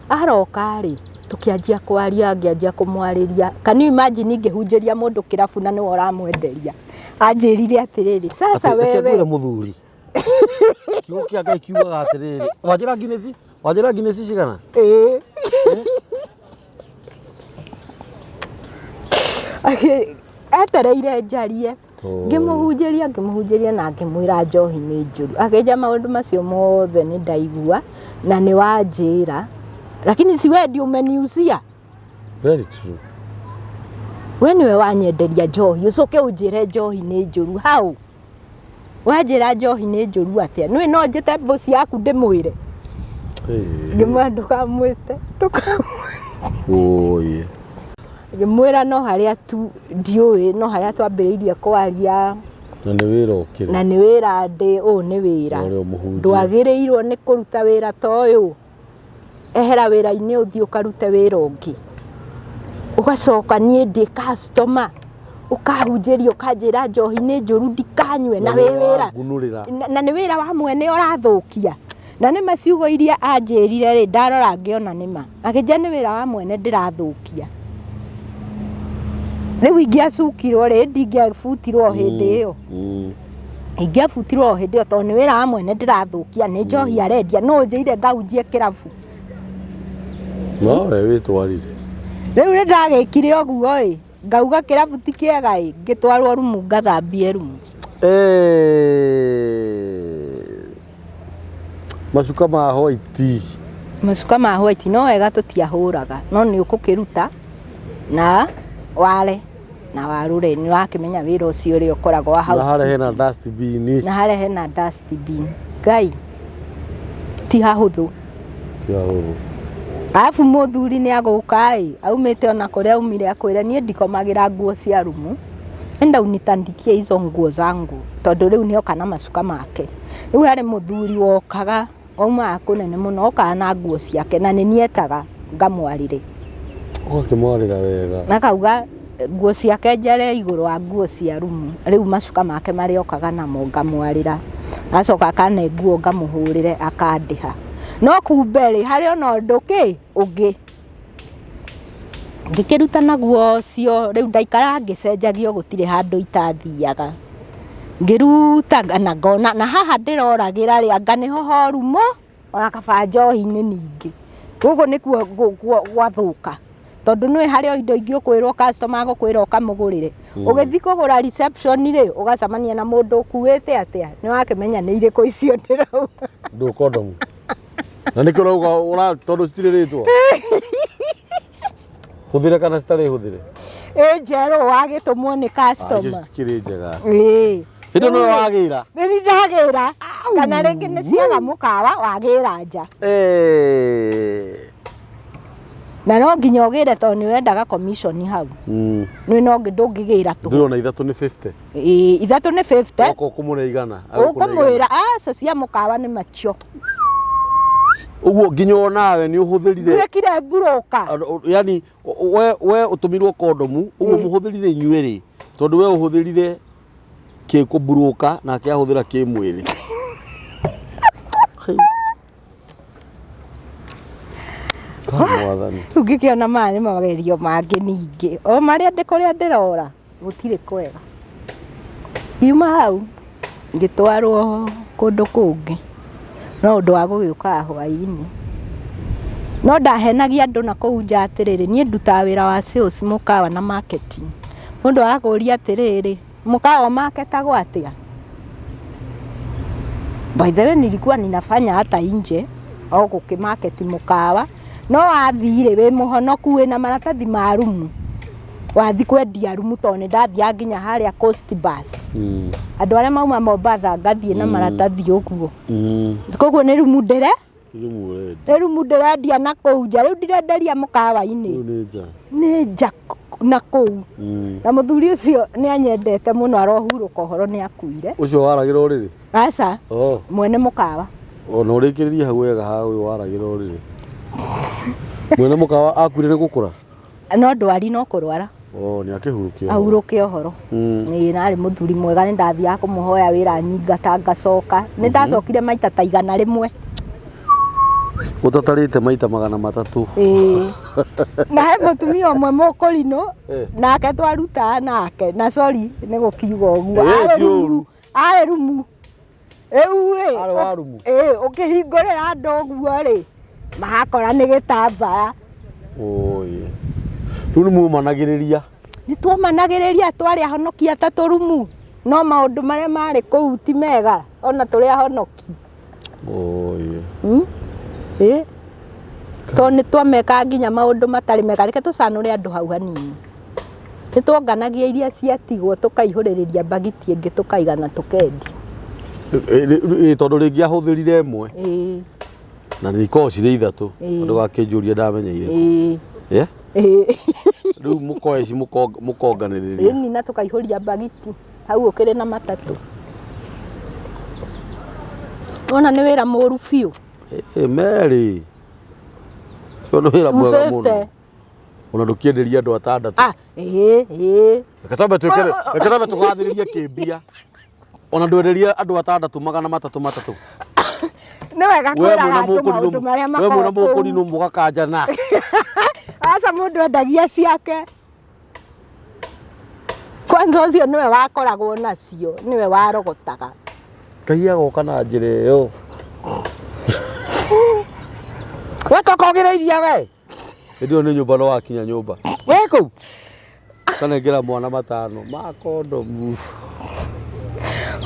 Aroka rĩ, tũkĩanjia kwaria, ngĩanjia kũmwarĩria. Can you imagine ngĩhunjĩria mũndũ kĩrabu na nĩwe ũramwenderia? Anjĩrire atĩrĩrĩ, sasa Reke wewe ngwĩre mũthuri, kiugo kĩa Ngai kiugaga atĩrĩrĩ, wanjĩra Guinness, wanjĩra Guinness cigana? Ĩĩ. Etereire njarie. Ngĩmũhunjĩria, ngĩmũhunjĩria na ngĩmwĩra njohi nĩ njũru. Akĩnja maũndũ macio mothe nĩ ndaigua na nĩ wanjĩra, lakini si wewe ndio umeniuzia. Very true. We nĩwe wanyenderia njohi, ũcoke ũnjĩre njohi nĩ njũru. How? Wanjĩra njohi nĩ njũru atĩa? Nĩwe no njĩte boss yaku ndĩmwĩre. Ngĩmwĩra ndũkamwĩte, ndũkamwĩte. Oi. Ngĩmwĩra no harĩa tu ndiũĩ no harĩa twambĩrĩirie kwaria. Na nĩ wĩra ũkĩrĩ. Na nĩ wĩra ndĩ ũũ nĩ wĩra. Na ũrĩa ũmũhunjia. Ndwagĩrĩirwo nĩ kũruta wĩra ta ũyũ. Ehera wĩra-inĩ ũthiĩ ũkarute wĩra ũngĩ. Ũgacoka niĩ ndĩ customer ũkahunjĩria ũkanjĩra njohi nĩ njũru ndikanyue na wĩ wĩra. Na nĩ wĩra wa mwene ũrathũkia. Na nĩ ma ciugo iria anjĩrire rĩ, ndarora ngĩona nĩ ma. Akĩnjĩra nĩ wĩra wa mwene ndĩrathũkia. Rĩu ingĩacukirwo rĩ, ndingĩabutirwo o hĩndĩ ĩyo. Ingĩabutirwo o hĩndĩ ĩyo tondũ nĩ wĩra wa mwene ndĩrathũkia, nĩ njohi arendia, nũ ũnjĩrire ngahunjie kĩrabu? No we wĩtwarire. Rĩu nĩ ndagĩkire ũguo ĩ, ngauga kĩrabu ti kĩega ĩ, ngĩtwarwo rumu ngathambie rumu. Macuka ma white. Macuka ma white no wega tũtiahũraga no nĩ ũgũkĩruta na ware na warũre nĩ ũrakĩmenya wĩra ũcio ũrĩa ũkoragwo wa Na harĩa hena dustbin. Na harĩa hena dustbin. Ngai ti hahũthũ. Ti hahũthũ. Arabu mũthuri nĩ agũka ĩ, aumĩte ona kũrĩa aumire akwĩre niĩ ndikomagĩra nguo cia rumu. Enda unitandikie hizo nguo zangu tondũ rĩu nĩ oka na macuka make. Rĩu harĩ mũthuri wokaga waumaga kũnene mũno okaga na nguo ciake na nĩ niĩ etaga ngamwarĩre. Ũgakĩmwarĩra wega. Akauga nguo ciake njare igũrũ wa nguo cia rumu. Rĩu macuka make marĩa okaga namo ngamwarĩra. Agacoka akane nguo ngamũhũrĩre akandĩha. No kumbe rĩ, harĩ ona ũndũ kĩ ũngĩ. Ngĩkĩruta naguo ũcio, rĩu ndaikaraga ngĩcenjagio gũtirĩ handũ itathiaga. Ngĩruta na ngona na haha ndĩroragĩra rĩ, anga nĩho horu ona kaba njohi-inĩ ningĩ. Gũkũ nĩkuo gwathũka, tondũ nĩũĩ harĩ o indo ingĩ ũkwĩrwo customer agũkwĩra ũkamũgũrĩre. Ũgĩthiĩ kũgũra reception rĩ, ũgacemania na mũndũ ũkuĩte atĩa, nĩwakĩmenya nĩ irĩkũ icio ndĩrauga. Ndũ kondomu. Na nĩkĩo ũrauga ũra tondũ citirĩ rĩtwa. Hũthĩre kana citarĩ hũthĩre. Ĩ njerũ wagĩtũmwo nĩ Ah, icio customer. citikĩrĩ njega. Ĩĩ. Hĩndĩ nĩwe wagĩra. Nĩ niĩ ndagĩra kana rĩngĩ nĩ ciaga mũkawa wagĩra nja. Eh. Na no nginya ũgĩre tondũ nĩ ũrendaga commission hau. Nĩ no ndũngĩgĩra tũhũ. Ndĩrona ithatũ nĩ 50. Ĩĩ, ithatũ nĩ 50. Okorwo ũkũmũre igana. Ũkũmwĩra aca cia mũkawa nĩ macio. Ũguo nginya onawe nĩ ũhũthĩrire. Nduĩkire mburũka. Yani we we ũtũmirwo kondomu ũguo mũhũthĩrire inyuĩ rĩ tondũ we ũhũthĩrire kĩ kũmburũka nake ahũthĩra kĩ mwĩrĩ. Mwathani. Rĩu ngĩkĩona maya nĩ magerio mangĩ ningĩ. O marĩa ndĩ kũrĩa ndĩrora. Gũtirĩ kwega. Ngiuma hau ngĩtwarwo kũndũ kũngĩ no ũndũ wa gũgĩũkaga hwainĩ. No ndahenagia andũ na kũu nja atĩrĩrĩ, niĩ ndutaga wĩra wa sales mũkawa na marketing. Mũndũ agakũria atĩrĩrĩ, mũkawa ũmaketagwo atĩa? By the way nilikuwa ninafanya hata nje o gũkĩ market mũkawa, no wathiĩ rĩ wĩ mũhonoku wĩna maratathi ma rumu. Wathi kwendia rumu tondũ nĩ ndathiaga nginya harĩa Coast Bus. Andũ arĩa mauma Mombatha ngathiĩ na maratathi ũguo. Koguo nĩ rumu ndĩre Rumu ũrendia. Nĩ rumu ndĩrendia na kũu nja. Rĩu ndirenderia mũkawa-inĩ. Rĩu nĩ nja. Nĩ nja na kũu. Na mũthuri ũcio nĩ anyendete mũno arohurũka ũhoro nĩ akuire. Ũcio waragĩra ũrĩrĩ? Aca. Oh. Mwene mũkawa. Ona ũrĩkĩrĩrie hau wega ha ũyũ waragĩra ũrĩrĩ. Mwene mũkawa akuire nĩ gũkũra? No ndwari no kũrwara. Oh, nĩ akĩhurũke ũhoro. Ahurũke ũhoro. Ĩĩ na arĩ mũthuri mwega nĩ ndathiaga kũmũhoya wĩra anyingata ngacoka. Nĩ ndacokire maita ta 100. Ũtatarĩte maita 300. Ĩĩ. Na he mũtumia ũmwe mũkũrinũ nake twarutaga nake na sorry nĩ gũkiuga ũguo. Ĩĩ, ti ũru. Arĩ rumu. Rĩu rĩ, Arĩ wa rumu? Ĩĩ, ũkĩhingũrĩra andũ ũguo rĩ, marakora nĩ gĩtambaya. Oi. Rĩu nĩ muomanagĩrĩria? Nĩ tuomanagĩrĩria twarĩ ahonoki atatũ rumu, no maũndũ marĩa marĩ kũu ti mega ona tũrĩ ahonoki. Oi. Ĩĩ. Tondũ nĩ twamekaga nginya maũndũ matarĩ mega. Reke tũcanũre andũ hau hanini. Nĩ twonganagia iria ciatigwo tũkaihũrĩrĩria mbagiti ĩngĩ tũkaiga na tũkendia. Ĩĩ tondũ rĩngĩ ahũthĩrire ĩmwe. Ĩĩ. Na nĩ ikoragwo cirĩ ithatũ. Ĩĩ. Ndũgakĩnjũrie ndamenya irĩkũ. Ĩĩ. Ĩĩ? Ĩĩ. Rĩu mũkoya ici mũkonganĩrĩria. Ĩni na tũkaihũria mbagiti hau ũkĩrĩ na matatũ. Wona nĩ wĩra mũru biũ. Ĩ Mary. Ũcio nĩ wĩra mwega mũno. 250. Ona ndũkĩenderia andũ atandatũ. Ah, ĩĩ ĩĩ. Reke twambe twĩkĩre, reke twambe tũgathĩrĩrie kĩmbia. Ona ndwenderia andũ atandatũ 300 300. Nĩ wega We kwĩraga mwĩna andũ mũkũrinũ, maũndũ marĩa we mwĩna makoragwo mũkũrinũ kũu. mũgakanjana. Aca mũndũ endagia ciake. Kwanza ũcio nĩwe wakoragwo nacio, nĩwe warogotaga. Ngai agoka na njĩra ĩyo. We toka ũgĩre iria we. Hĩndĩ ĩyo nĩ nyũmba no wakinya nyũmba. We kũu. Kanengera mwana 5 ma kondomu.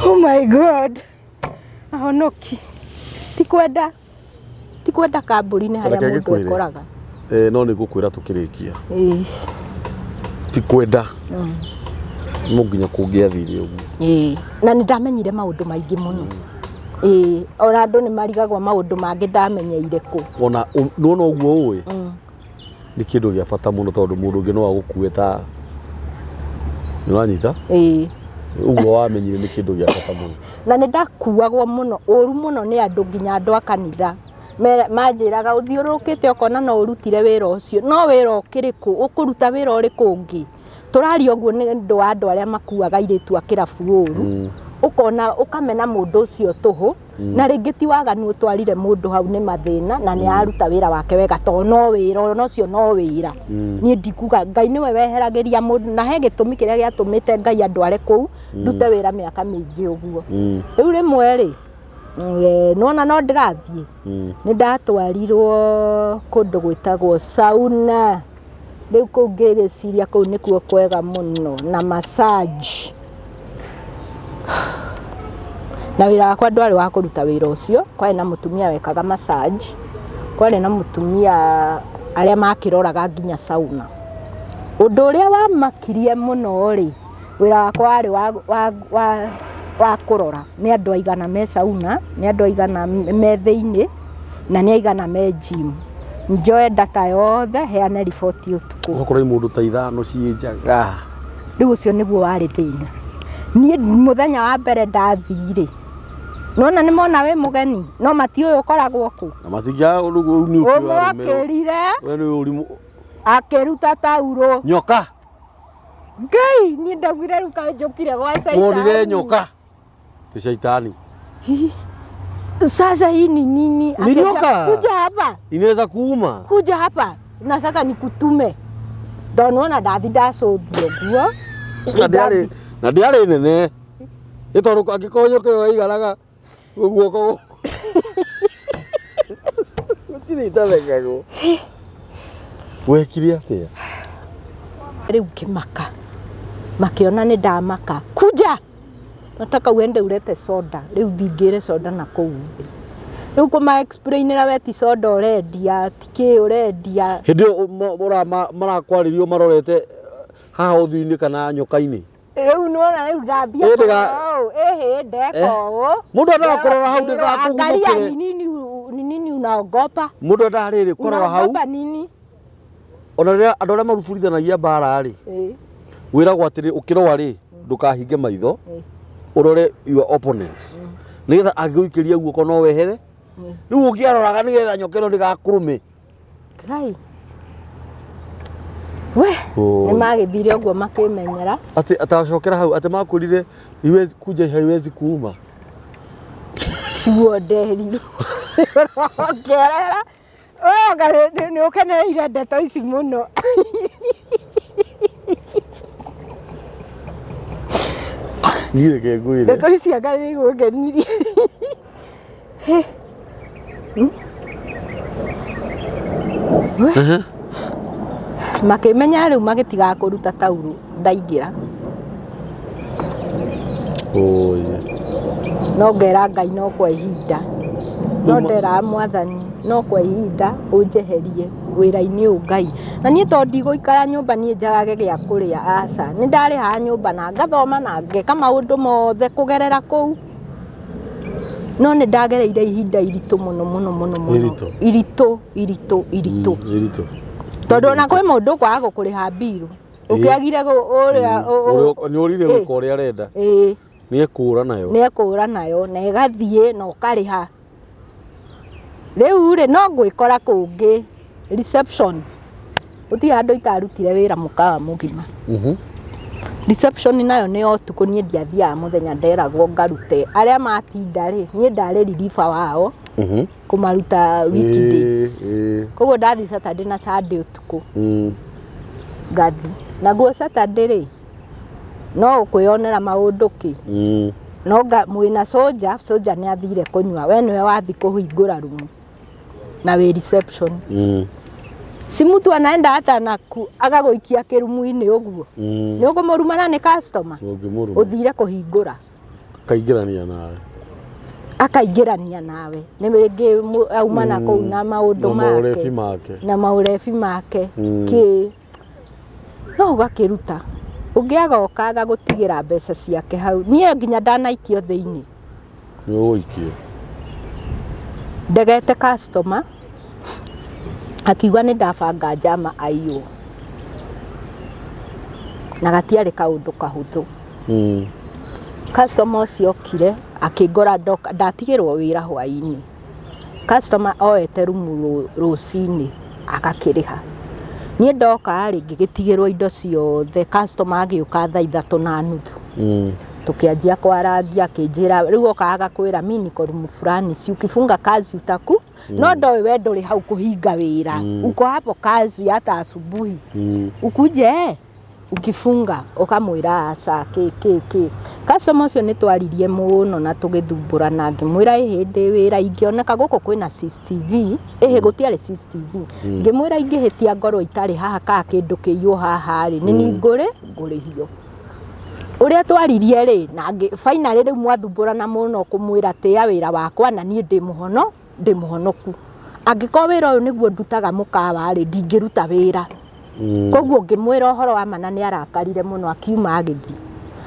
Oh my God. Ahonoki. Ti kwenda. Ti kwenda kamburi-inĩ harĩa Reke mũndũ ngĩkwĩre. ekoraga. Eh, no nĩ ngũkwĩra tũkĩrĩkia. Ĩĩ. Ti kwenda. No nginya kũngĩathire ũguo. Ĩĩ. Na nĩ ndamenyire maũndũ maingĩ mũno. Ĩĩ, ona andũ nĩ marigagwo maũndũ mangĩ ndamenyeire kũ. Ona nĩwona ũguo ũĩ. Nĩ kĩndũ gĩa bata mũno tondũ mũndũ ũngĩ no agũkue ta nĩ wanyita? Ĩĩ. Ũguo wamenyire nĩ kĩndũ gĩa bata mũno. Na nĩ ndakuagwo mũno ũru mũno nĩ andũ nginya andũ a kanitha. Manjĩraga ũthiũrũrũkĩte ũkona no ũrutire wĩra ũcio. No wĩra ũkĩrĩ kũ? Ũkũruta wĩra ũrĩkũ ũngĩ? Tũraria ũguo nĩ ũndũ wa andũ arĩa makuaga airĩtu a kĩrabu ũru. Ũkona ũkamena mũndũ ũcio tũhũ. Na rĩngĩ ti waganu ũtwarire mũndũ hau nĩ mathĩna na nĩ aruta wĩra wake wega tondũ no wĩra ona ũcio no wĩra. Niĩ ndikuga Ngai nĩwe weheragĩria mũndũ na he gĩtũmi kĩrĩa gĩatũmĩte Ngai andware kũu ndute wĩra mĩaka mĩingĩ ũguo. Rĩu rĩmwe rĩ, nĩwona no ndĩrathiĩ, nĩ ndatwarirwo kũndũ gwĩtagwo sauna. Rĩu kũu ngĩgĩciria kũu nĩkuo kwega mũno na massage. Na wĩra wakwa ndwarĩ wa kũruta wĩra ũcio, kwarĩ na mũtumia wekaga massage, kwarĩ na mũtumia arĩa makĩroraga nginya sauna. Ũndũ ũrĩa wamakirie mũno rĩ, wĩra wakwa warĩ wa kũrora nĩ andũ aigana me sauna, nĩ andũ aigana me thĩiniĩ, na nĩ aigana me gym. Njoe data yothe heane riboti ũtukũ. Ũgakora mũndũ ta 5 ciĩ njaga. Rĩu ũcio nĩguo warĩ thĩna. Niĩ mũthenya wa mbere ndathire, nona nĩ mona wĩ mũgeni, no matiũĩ ũkoragwo kũ. Na matingĩaga rĩu nĩ ũkĩ Ũmwe wa rũme. okĩrire, We nĩ ũrimũ. akĩruta taurũ. Nyoka. Ngai, niĩ ndaugire rĩu kaĩ njũkire gwa caitani. Wonire nyoka. Ti caitani. Sasa hii ni nini? Ni Akaniambia, nyoka. Kuja hapa. Inaweza kuuma. Kuja hapa. Nataka nikutume. Ndonona ndathi ndacũthio nguo. Na ndĩarĩ, na ndĩarĩ nene. Nĩ tondũ angĩkorwo nyoka ĩyo yaiganaga guoko gũkũ. Gũtirĩ itathekagwo. Wekire atĩa? Rĩu ngĩmaka. Makĩona nĩ ndamaka. Kuja! Nataka uende ulete soda. Rĩu thingĩre soda na kũu thĩ. Rĩu kũma explainĩra we ti soda ũrendia, ti kĩ ũrendia. Hĩndĩ ĩyo marakwarĩrio marorete haha ũthiũ-inĩ kana nyoka-inĩ? Rĩu nĩwona rĩu ndambia Ĩ ndĩga- kũrora ũũ, ĩhĩ ndeka ũũ. Mũndũ endaga kũrora hau Angalia ndĩgakũguthũkĩre. ni nini, ni nini unaogopa? Mũndũ endaga rĩrĩ kũrora hau. Unaogopa nini? Ona rĩrĩa andũ arĩa maruburithanagia mbara rĩ, wĩragwo atĩrĩ ũkĩrũa rĩ, ndũkahinge maitho, ũrore your opponent. Nĩgetha angĩgũikĩria guoko no wehere. Rĩu ũngĩaroraga nĩgetha nyoka ĩno ndĩgakũrũme. Ngai. We, Oh. nĩ magĩthire ũguo makĩmenyera. Atĩ atacokera hau atĩ makwĩrire iwezi kuja haiwezi kuuma. Tiguo nderirwo. Ũrongerera. Ũronga nĩ ũkenereire ndeto ici mũno. Niĩ reke ngwĩre. Ndeto ici anga nĩ igũngenirie. Makĩmenya rĩu magĩtigaga kũruta taurũ ndaingĩra. Oi. No ngera Ngai no kwa ihinda. No nderaga mwathani no kwa ihinda ũnjeherie wĩra-inĩ ũyũ Ngai. Na niĩ tondũ ndigũikara nyũmba niĩ njagage gĩa kũrĩa aca. Nĩ ndarĩhaga nyũmba na ngathoma na ngeka maũndũ mothe kũgerera kũu. No nĩ ndagereire ihinda iritũ mũno mũno mũno mũno. Iritũ? Iritũ, iritũ, iritũ. Iritũ. Tondũ ona kwĩ mũndũ ũkwaga gũkũrĩha mbiru. Ũkĩagire ũrĩa Nĩ ũrire gwĩka ũrĩa arenda. Nĩ ekũra nayo. Nĩ ekũra nayo na ĩgathiĩ na ũkarĩha. Rĩu rĩ no ngwĩkora kũngĩ reception. Gũtirĩ handũ itarutire wĩra mũkawa mũgima. Reception nayo nĩ ya ũtukũ, niĩ ndiathiaga mũthenya, nderagwo ngarute. Arĩa matinda rĩ, niĩ ndarĩ reliever wao kũmaruta weekdays. Koguo ndathiĩ Saturday na Sunday ũtukũ ngathiĩ. Naguo Saturday rĩ, no ũkwĩyonera maũndũ kĩ. No mwĩna soldier, soldier nĩ athire kũnyua, we nĩwe wathiĩ kũhingũra rumu na wĩ reception. Si mtu anaenda hata na agagũikia kĩrumu-inĩ ũguo. Nĩ ũkũmũrumana nĩ customer. Ũngĩmũruma. Ũthire kũhingũra. Akaingĩrania nawe. Akaingĩrania nawe. Nĩ rĩngĩ auma na kũu na maũndũ Na maũrebi make. Na maũrebi make. Kĩ. No ũgakĩruta. Ũngĩ agoka agagũtigĩra mbeca ciake hau. Niĩ nginya ndanaikio thĩinĩ. Nĩ ũgũikio. Ndegete customer akiuga nĩ ndabanga njama aiywo. Na gatiarĩ kaũndũ kahũthũ. Customer ũcio okire akĩngora ndoka, ndatigĩrwo wĩra hwainĩ. Customer oete rumu rũcinĩ agakĩrĩha. Niĩ ndoka rĩ, ngĩgĩtigĩrwo indo ciothe, customer agĩũka thaa 3:30. Tukianjia kwarangia akĩnjĩra rĩu oka agakwĩra mi niko rumu fulani, si ukifunga kazi utaku no ndoĩ we ndũrĩ hau kũhinga wĩra, uko hapo kazi hata asubuhi ukuje ukifunga ukamwĩra aca kĩ kĩ kĩ. Customer ũcio nĩ twaririe mũno na tũgĩthumbũrana, ngĩmwĩra ĩ hĩndĩ wĩra ingĩoneka gũkũ kwĩna CCTV, ĩhĩ gũtiarĩ CCTV, ngĩmwĩra ingĩhĩtia ngorwo itarĩ haha kana kĩndũ kĩiywo haha rĩ, nĩ niĩ ngũrĩhio. Ũrĩa twaririe rĩ, na finally rĩu mwathumbũrana mũno kũmwĩra tĩa wĩra wakwa na niĩ ndĩ mũhonoku. Angĩkorwo wĩra ũyũ nĩguo ndutaga mũkawa rĩ, ndingĩruta wĩra. Koguo ngĩmwĩra ũhoro wa ma na nĩ arakarire mũno akiuma agĩthiĩ.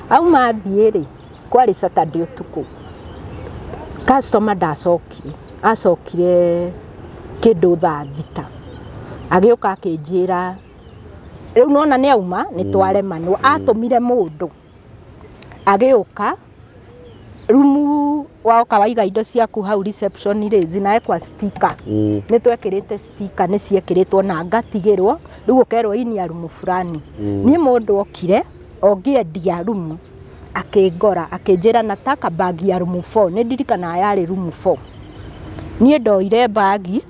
Auma athiĩ rĩ, kwarĩ Saturday ũtukũ. Customer ndacokire, acokire kĩndũ thaa 6. Agĩũka akĩnjĩra rĩu nona nĩ auma nĩ twaremanwo, atũmire mũndũ agĩũka rumu waoka waiga indo ciaku hau reception rĩ, zinawekwa sticker. Nĩ twekĩrĩte sticker, nĩ ciekĩrĩtwo na ngatigĩrwo, rĩu ũkerwo hii ni ya rumu fulani. Niĩ mũndũ okire ongĩendia rumu akĩngora akĩnjĩra nataka bag ya rumu 4, nĩ ndirikanaga yarĩ rumu 4. Niĩ ndoire bagi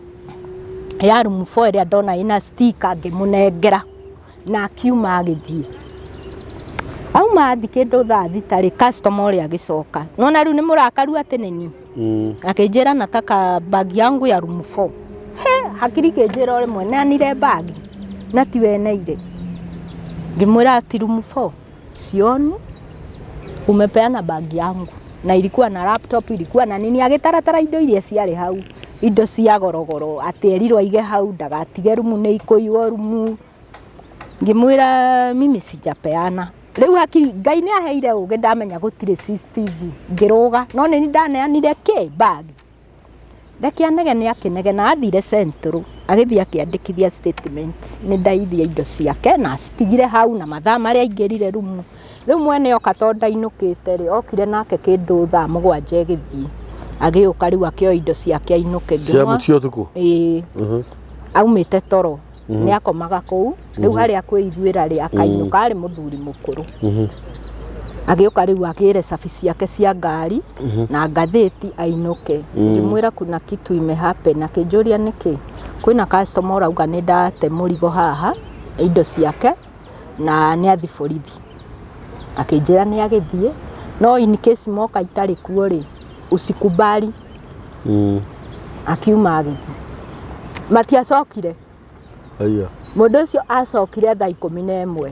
ya rumu 4 ĩrĩa ndona ĩna sticker ngĩmũnengera na akiuma agĩthiĩ. Auma athiĩ kĩndũ thaa 6 rĩ, customer ũrĩa agĩcoka. Nona rĩu nĩ mũrakaru atĩ nĩ niĩ. Akĩnjĩra nataka bag yangu ya room 4. He, hakiri ikĩnjĩra o rĩmwe neanire bagi na ti we neire. Ngĩmwĩra ati room 4 sioni umepeana bag yangu na ilikuwa na laptop, ilikuwa na nini, agĩtaratara indo iria ciarĩ hau, indo cia gorogoro, atĩ erirwo aige hau ndagatige rumu nĩ ikũiywo rumu. Ngĩmwĩra mimi sijapeana. Rĩu hakiri Ngai nĩ aheire ũgĩ ndamenya gũtirĩ CCTV, ngĩrũga no nĩ ndaneanire kĩ bag. Reke anegene akĩnegena, athire Central agĩthiĩ akĩandĩkithia statement nĩ ndaithia indo ciake na acitigire hau na mathaa marĩa aingĩrire rumu. Rĩu mwene oka tondũ ndainũkĩte rĩ, okire nake kĩndũ thaa 7 ĩgĩthiĩ. Agĩũka rĩu akĩoya indo ciake ainũke. Cia ũtukũ? Ĩĩ. Aumĩte toro. Nĩ akomaga kũu, rĩu harĩa kwĩiguĩra rĩ, akainũka, arĩ mũthuri mũkũrũ. Agĩũka rĩu agĩre cabi ciake cia ngari na ngathĩti ainũke. Ngĩmwĩra kuna kitu imehappen, akĩnjũria nĩkĩ. Kwĩna customer ũrauga nĩ ndate mũrigo haha, indo ciake na nĩ athiĩ borithi. Akĩnjĩra nĩ agĩthiĩ, no in case moka itarĩ kuo rĩ, usikubali. Akiuma agĩthiĩ. Matiacokire. Mũndũ ũcio acokire thaa 11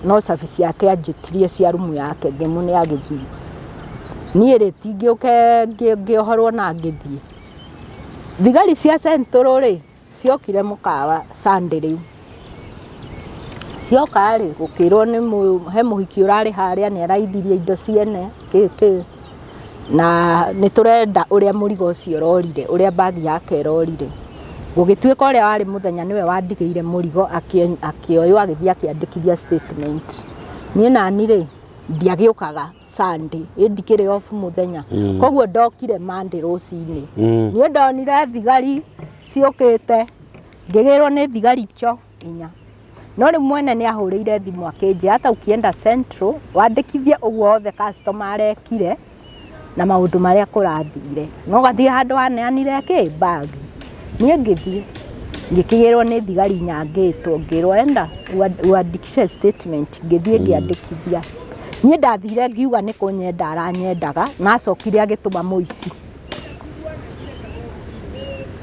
no cabi ciake anjĩtirie cia rumu yake ngĩmũne agĩthiĩ. Niĩ rĩ tingĩũke ngĩohorwo na ngĩthiĩ. Thigari cia Central rĩ ciokire mũkawa Sunday rĩu. Cioka rĩ gũkĩrwo nĩ he mũhiki ũrarĩ harĩa nĩ araithirie indo ciene kĩ kĩ na nĩ tũrenda ũrĩa mũrigo ũcio ũrorire, ũrĩa bagi yake ĩrorire. Gũgĩtuĩka ũrĩa warĩ mũthenya nĩwe wandigĩire mũrigo, akĩoywo agĩthiĩ akĩandĩkithia statement. Niĩ nani rĩ, ndiagĩũkaga Sunday, ĩ ndikĩrĩ off mũthenya. Koguo ndokire Monday rũcinĩ. Niĩ ndonire thigari ciũkĩte, ngĩgĩrwo nĩ thigari cho inya. No rĩu mwene nĩ ahũrĩire thimũ akĩnjĩra hata ukienda Central wandĩkithie ũguo wothe customer arekire na maũndũ marĩa kũrathire. No gathiĩ handũ waneanire kĩ bag. Niĩ ngĩthiĩ ngĩkĩgĩrwo nĩ thigari nyangĩtwo, ngĩrwo enda uandikishe statement, ngĩthiĩ ngĩandĩkithia. Niĩ ndathire ngiuga nĩ kũnyenda aranyendaga na acokire agĩtũma mũici.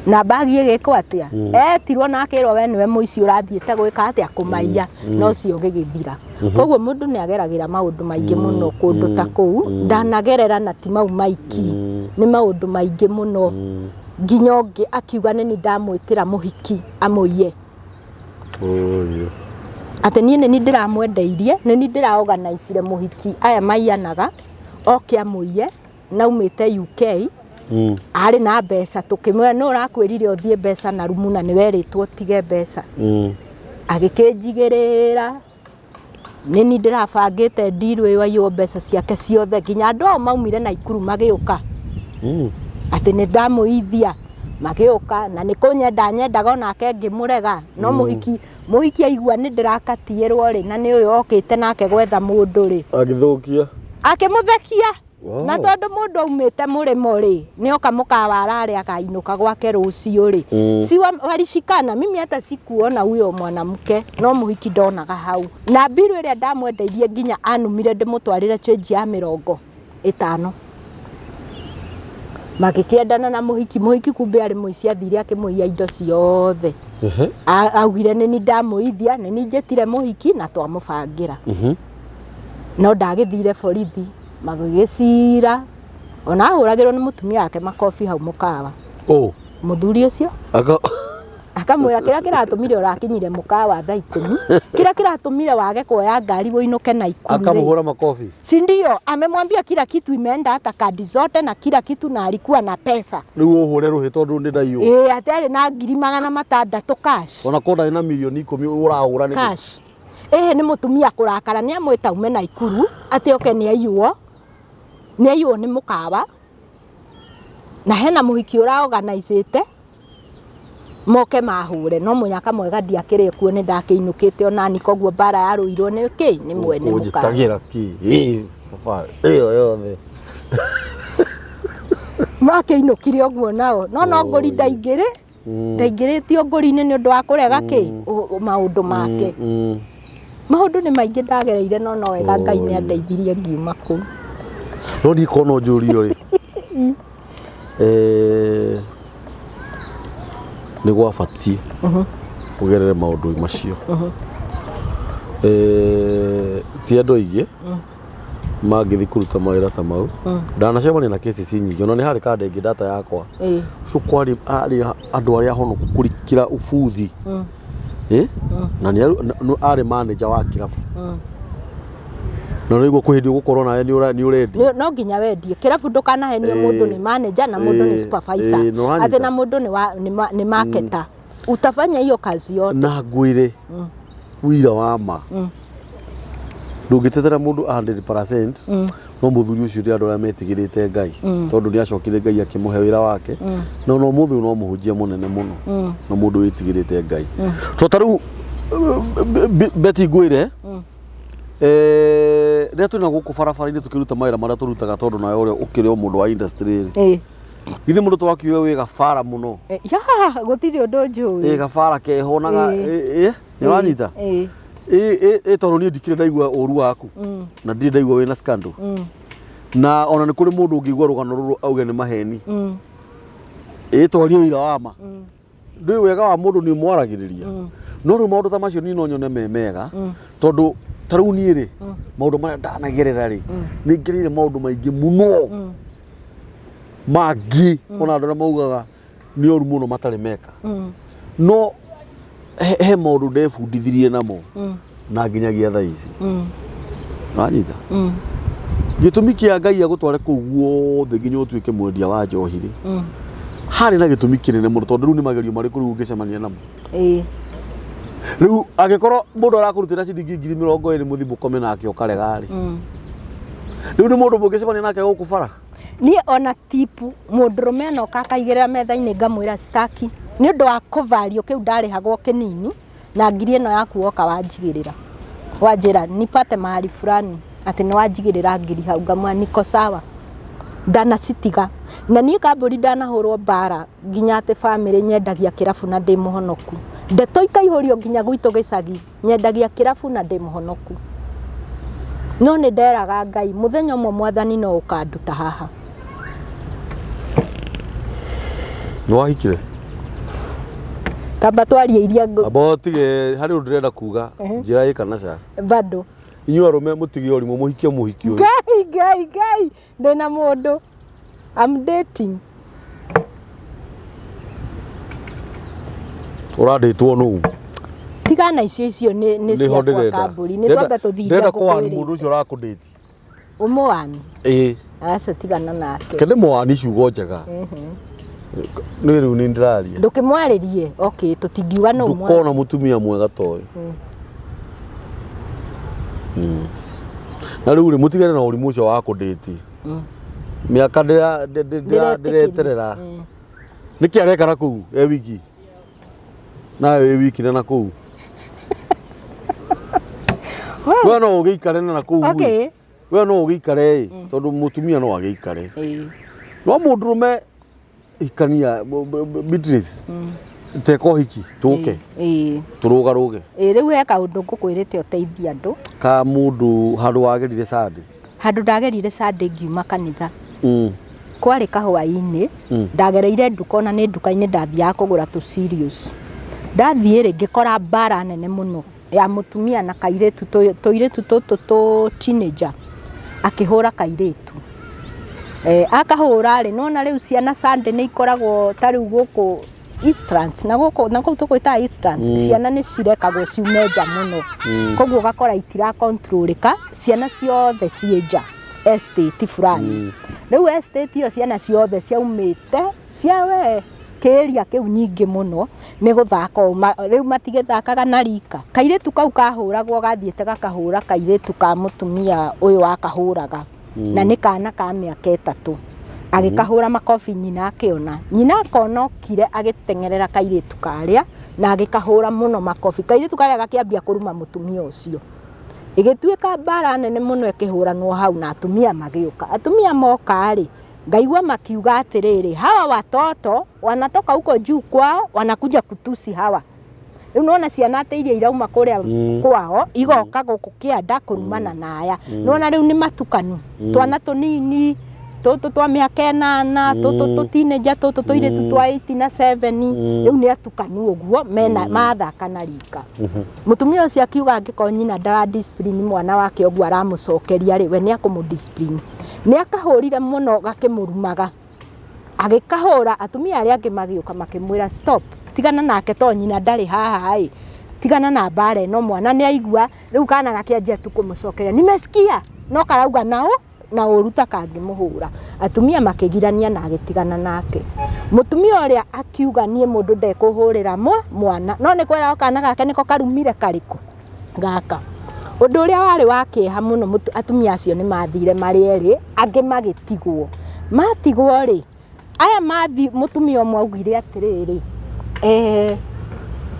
Na bag ĩgĩkwo atĩa? Etirwo na akĩrwo we nĩwe mũici ũrathiĩte gwĩka atĩa? Kũmaiya. Na ũcio ũgĩgĩthira. Koguo mũndũ nĩ ageragĩra maũndũ maingĩ mũno kũndũ ta kũu. Ndanagerera na ti mau maiki. Nĩ maũndũ maingĩ mũno. Nginya ũngĩ akiuga nĩ niĩ ndamwĩtĩra mũhiki amũiye. Atĩ niĩ nĩ niĩ ndĩramwendeirie, nĩ niĩ ndĩra organize ire mũhiki aya maiyanaga oke amũiye. Naumĩte UK arĩ na mbeca tũkĩmwĩra nũ ũrakwĩrire ũthiĩ mbeca na rumu na nĩwerĩtwo ũtige mbeca. Agĩkĩnjigĩrĩra nĩ niĩ ndĩrabangĩte deal ĩyo aiywo mbeca ciake ciothe nginya andũ ao maumire Naikuru magĩũka atĩ nĩ ndamũithia magĩũka na nĩ kũnyenda anyendaga onake ngĩmũrega no mũhiki mũhiki aigua nĩ ndĩrakatiĩrwo rĩ na nĩ ũyũ okĩte nake gwetha mũndũ rĩ Agĩthũkia. Akĩmũthekia. Na tondũ mũndũ aumĩte mũrĩmo rĩ, nĩ oka mũkawa ararĩa akainũka gwake rũciũ rĩ. Si walishikana, mimi hata sikuona huyo mwanamke, no mũhiki ndonaga hau. Na mbiru ĩrĩa ndamwendeirie nginya anumire ndĩmũtwarĩre change ya 50. Magĩkĩendana na mũhiki, mũhiki kumbe arĩ mũici athire akĩmũiya indo ciothe. Augire nĩ niĩ ndamũithia, nĩ niĩ njĩtire mũhiki na twamũbangĩra. No ndagĩthire borithi magĩgĩcira ona ahũragĩrwo nĩ mũtumia wake makobi hau mũkawa. Ũ. Mũthuri ũcio. Aka Akamwĩra kĩrĩa kĩratũmire ũrakinyire mũkawa thaa 10, kĩrĩa kĩratũmire wage kuoya ngari ũinũke Naikuru rĩ. Akamũhũra makobi. Si ndio, amemwambia kila kitu imeenda hata kadi zote na kila kitu na alikuwa na pesa. Rĩu ũhũre rũhĩ tondũ nĩ ndaiywo. Ĩĩ, atĩ arĩ na 600,000 cash. Ona korwo ndarĩ na mirioni 10 ũrahũra nĩkĩ? Cash. Ĩhĩ nĩ mũtumia kũrakara nĩ amwĩta aume Naikuru atĩ oke nĩ aiywo, nĩ aiywo nĩ mũkawa na hena mũhiki ũra organize moke mahũre no mũnyaka mwega ndiakĩrĩ kuo nĩ ndakĩinũkĩte onani koguo mbara yarũirwo nĩ kĩ nĩ mwene mũkawa. Ũnjĩtagĩra kĩ? Ĩ, thabarĩ ĩyo yothe. Makĩinũkire ũguo nao no no ngũri ndaingĩrĩ ndaingĩrĩtio ngũri-inĩ nĩ ũndũ wa kũrega kĩ maũndũ make. Maũndũ nĩ maingĩ ndagereire no no wega Ngai nĩ andeithirie ngiuma kũu. No niĩ korwo no njũrio rĩ, nĩ gwabatiĩ ũgerere maũndũ macio. Ti andũ aingĩ mangĩthiĩ kũruta mawĩra ta mau. Ndanacemania na cases nyingĩ, ona nĩ harĩ kanda ĩngĩ data yakwa. Ũcio kwarĩ arĩ andũ arĩa ahonoku kũrikĩra ubuthi. Na nĩ arĩ manager wa kĩrabu. Na nĩguo kwĩ hĩndĩ ũgũkorwo nawe nĩ ũrendia. No nginya wendie kĩrabu ndũkanahenio mũndũ nĩ manager na mũndũ nĩ supervisor. Nĩ ũranyita. Atĩ na mũndũ nĩ marketer. Utafanya hiyo kazi yote. Na ngwĩre wira wa ma. Ndũngĩtetera mũndũ 100%, no mũthuri ũcio nĩ andũ arĩa metigĩrĩte Ngai. Tondũ nĩ acokire Ngai akĩmũhe wĩra wake. No no mũthĩ ũyũ no mũhunjia mũnene mũno. Na mũndũ wĩtigĩrĩte Ngai. To ta rĩu Betty ngwĩre, rĩrĩa twĩna gũkũ barabara-inĩ tũkĩruta mawĩra marĩa tũrutaga tondũ nawe ũrĩa ũkĩrĩ o mũndũ wa industry rĩ. Githĩ mũndũ twakiuga wĩ gabara mũno. Ya, gũtirĩ ũndũ njũĩ. Ĩ gabara keho na nĩ ũranyita? Ĩ tondũ niĩ ndikĩrĩ ndaigua ũru waku. Na ndirĩ ndaigua wĩna scandal. Na ona nĩ kũrĩ mũndũ ũngĩigua rũgano rũrũ auge nĩ maheni. Ĩ twarie ũira wa ma. Ndũĩ wega wa mũndũ nĩ ũmwaragĩrĩria. No rĩu maũndũ ta macio niĩ no nyone me mega. Tondũ ta rĩu niĩ rĩ, maũndũ marĩa ndanagerera rĩ, nĩ ngereire maũndũ maingĩ mũno. Mangĩ, ona andũ arĩa maugaga nĩ ũru mũno matarĩ meka. No he maũndũ ndebundithirie namo na nginyagia thaa ici. Wanyita? Gĩtũmi kĩa Ngai agũtware kũu guothe nginya ũtuĩke mwendia wa njohi rĩ, Harĩ na gĩtũmi kĩnene mũno tondũ rĩu nĩ magerio marĩkũ rĩu ũngĩcemania namo? Ĩĩ. Rĩu angĩkorwo mũndũ arakũrutĩra ciringi 20,000 mũthiĩ mũkome nake ũkarega rĩ, rĩu nĩ mũndũ mũngĩcemania nake gũkũ bara? Niĩ ona tipu mũndũrũme anoka akaigĩrĩra metha-inĩ ngamwĩra staki nĩ ũndũ wa kũvario kĩu ndarĩhagwo kĩnini na ngiri ĩno yaku woka wanjigĩrĩra wanjĩra nipate mahali fulani atĩ nĩ wanjigĩrĩra ngiri hau ngamwĩra niko sawa ndanacitiga na niĩ kambũri ndanahũrwo mbara nginya atĩ bamĩrĩ nyendagia kĩrabu na ndĩ mũhonoku ndeto ikaihũrio nginya gwitũ gĩcagi nyendagia kĩrabu na ndĩ mũhonoku no nĩ nderaga Ngai mũthenya ũmwe mwathani no ũkanduta haha. Nĩ wahikire? Tamba twarie iria ngũ- Amba ũtige harĩ ũndũ ndĩrenda kuga njĩra ĩ kana ca. Bado. Inyuĩ arũme mũtige ũrimũ mũhikie mũhiki ũyũ. Ngai Ngai Ngai ndĩna mũndũ. I'm dating. Ũrandĩtwo nũ? Tigana icio icio nĩ nĩ Nĩho ciakwa ndĩrenda. kambũri. Nĩ twambe tũthiĩ iria Ndĩrenda kũwani ngũkwĩrĩte. mũndũ ũcio ũrakũndĩti. Ũmũwani? Ĩĩ. Aca tigana nake. Kende mũwani ciugo njega. Nĩ rĩu nĩ ndĩraria. Ndũkĩmwarĩrie. Okay, tũtingiuga no ũmwarĩrie. Ndũkona mũtumia mwega ta ũyũ. Na rĩu rĩ mũtigane na ũrimũ ũcio wa kũndĩti. Mĩaka ndĩreterera. Nĩkĩ areka na kũu e wiki? Nawe wĩ wiki na nakũu. We no ũgĩikare na nakũu. Okay. We no ũgĩikare ĩ tondũ mũtumia no agĩikare. No mũndũrũme hikania Beatrice. Teka ũhiki tũke tũrũgarũge. Ĩĩ rĩu he kaũndũ ngũkwĩrĩte ũteithie andũ. Ka mũndũ handũ wagerire Sunday. Handũ ndagerire Sunday ngiuma kanitha. Kwarĩ kahwainĩ, ndagereire nduka ona nĩ nduka-inĩ ndathiaga kũgũra tũ cereals. Ndathiĩ rĩ, ngĩkora mbara nene mũno ya mũtumia na kairĩtu, tũirĩtu tũtũ tũ teenager, akĩhũra kairĩtu. Akahũra rĩ, nĩ wona rĩu ciana Sunday nĩ ikoragwo ta rĩu gũkũ Eastlands, na gũkũ na kũu tũgwĩtaga Eastlands, ciana nĩ cirekagwo ciume nja mũno. Koguo ũgakora itira control ĩka, ciana ciothe ciĩ nja estate fulani. Rĩu estate ĩyo ciana ciothe ciaumĩte cia we kĩĩria kĩu nyingĩ mũno nĩ gũthaka ũũ, rĩu matigĩthakaga na rika. Kairĩtu kau kahũragwo gathiĩte gakahũra kairĩtu ka mũtumia ũyũ wakahũraga. Na nĩ kana ka mĩaka 3. Agĩkahũra makobi nyina akĩona. Nyina akona okire agĩteng'erera kairĩtu karĩa na agĩkahũra mũno makobi. Kairĩtu karĩa gakĩambia kũruma mũtumia ũcio. Ĩgĩtuĩka mbara nene mũno ĩkĩhũranwo hau na atumia magĩũka. Atumia moka rĩ, ngaigua makiuga atĩrĩrĩ, hawa watoto wanatoka huko juu kwao wanakuja kutusi hawa. Rĩu nĩwona ciana atĩ iria irauma kũrĩa kwao igoka gũkũ kĩanda kũrumana na aya. Nĩwona rĩu nĩ matukanu. Twana tũnini tũtũ twa mĩaka 8, tũtũ tũ teenager, tũtũ tũirĩtu twa 8 na 7, rĩu nĩ atukanu ũguo mena mathaka na rika. Mũtumia ũcio akiuga angĩkorwo nyina ndara discipline mwana wake ũguo aramũcokeria rĩ, we nĩ akũmũ discipline. Nĩ akahũrire mũno gakĩmũrumaga. Agĩkahũra atumia arĩa angĩ magĩũka makĩmwĩra stop, tigana nake to nyina ndarĩ haha ĩ, tigana na mbara ĩno mwana nĩ aigua, rĩu kana gakĩanjia tu kũmũcokeria nimesikia, no karauga nao na ũru ta kangĩmũhũra. Atumia makĩgirania na agĩtigana nake. Mũtumia ũrĩa akiuga niĩ mũndũ ndekũhũrĩra mwana, no nĩ kweragwo kana gake nĩko karumire karĩkũ gaka. Ũndũ ũrĩa warĩ wa kĩeha mũno, atumia acio nĩ mathire marĩ erĩ, angĩ magĩtigwo. Matigwo rĩ, aya mathi, mũtumia ũmwe augire atĩrĩrĩ,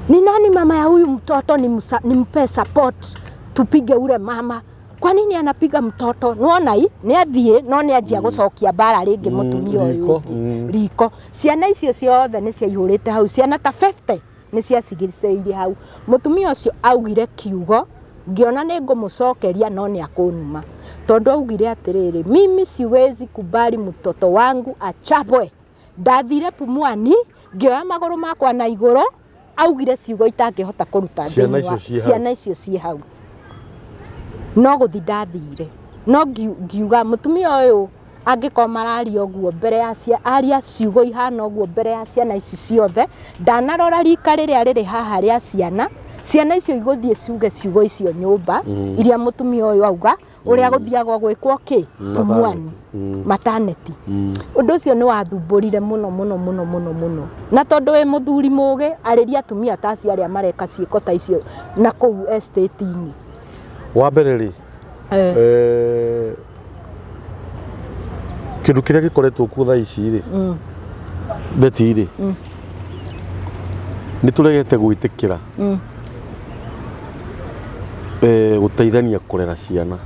ni nani mama ya huyu mtoto nimpe support tupige ule mama. Kwa nini anapiga mtoto? Nĩwona i, nĩ athiĩ no nĩ anjia gũcokia mbara rĩngĩ mũtumia ũyũ ũngĩ. Riko. Ciana icio ciothe nĩ ciaihũrĩte hau, ciana ta 50 nĩ ciacigĩrĩirie hau. Mũtumia ũcio augire kiugo, ngĩona nĩ ngũmũcokeria no nĩ akũnuma. Tondũ augire atĩrĩrĩ, mimi siwezi kubali mtoto wangu achapwe. Ndathire Pumwani, ngĩoya magũrũ makwa na igũrũ, augire ciugo itangĩhota kũruta Ciana thĩinĩ wa icio ciĩ hau. ciana icio ciĩ hau. No gũthi ndathire. No ngiuga mũtumia ũyũ angĩkorwo mararia ũguo mbere ya aria ciugo ihana ũguo mbere ya ciana ici ciothe, ndanarora rika rĩrĩa rĩrĩ haha rĩa ciana, Ciana icio igũthiĩ ciuge ciugo icio nyũmba iria mũtumia ũyũ auga ũrĩa gũthiagwo gwĩkwo kĩ tumwani mataneti. Ũndũ ũcio nĩ wathumbũrire mũno mũno mũno mũno mũno, na tondũ wĩ mũthuri mũgĩ, arĩria atumia ta acio arĩa mareka ciĩko ta icio na kũu estate-inĩ. Wa mbere rĩ, kĩndũ kĩrĩa gĩkoretwo kuo thaa ici rĩ, Betty rĩ, nĩ tũregete gwĩtĩkĩra gũteithania kũrera ciana.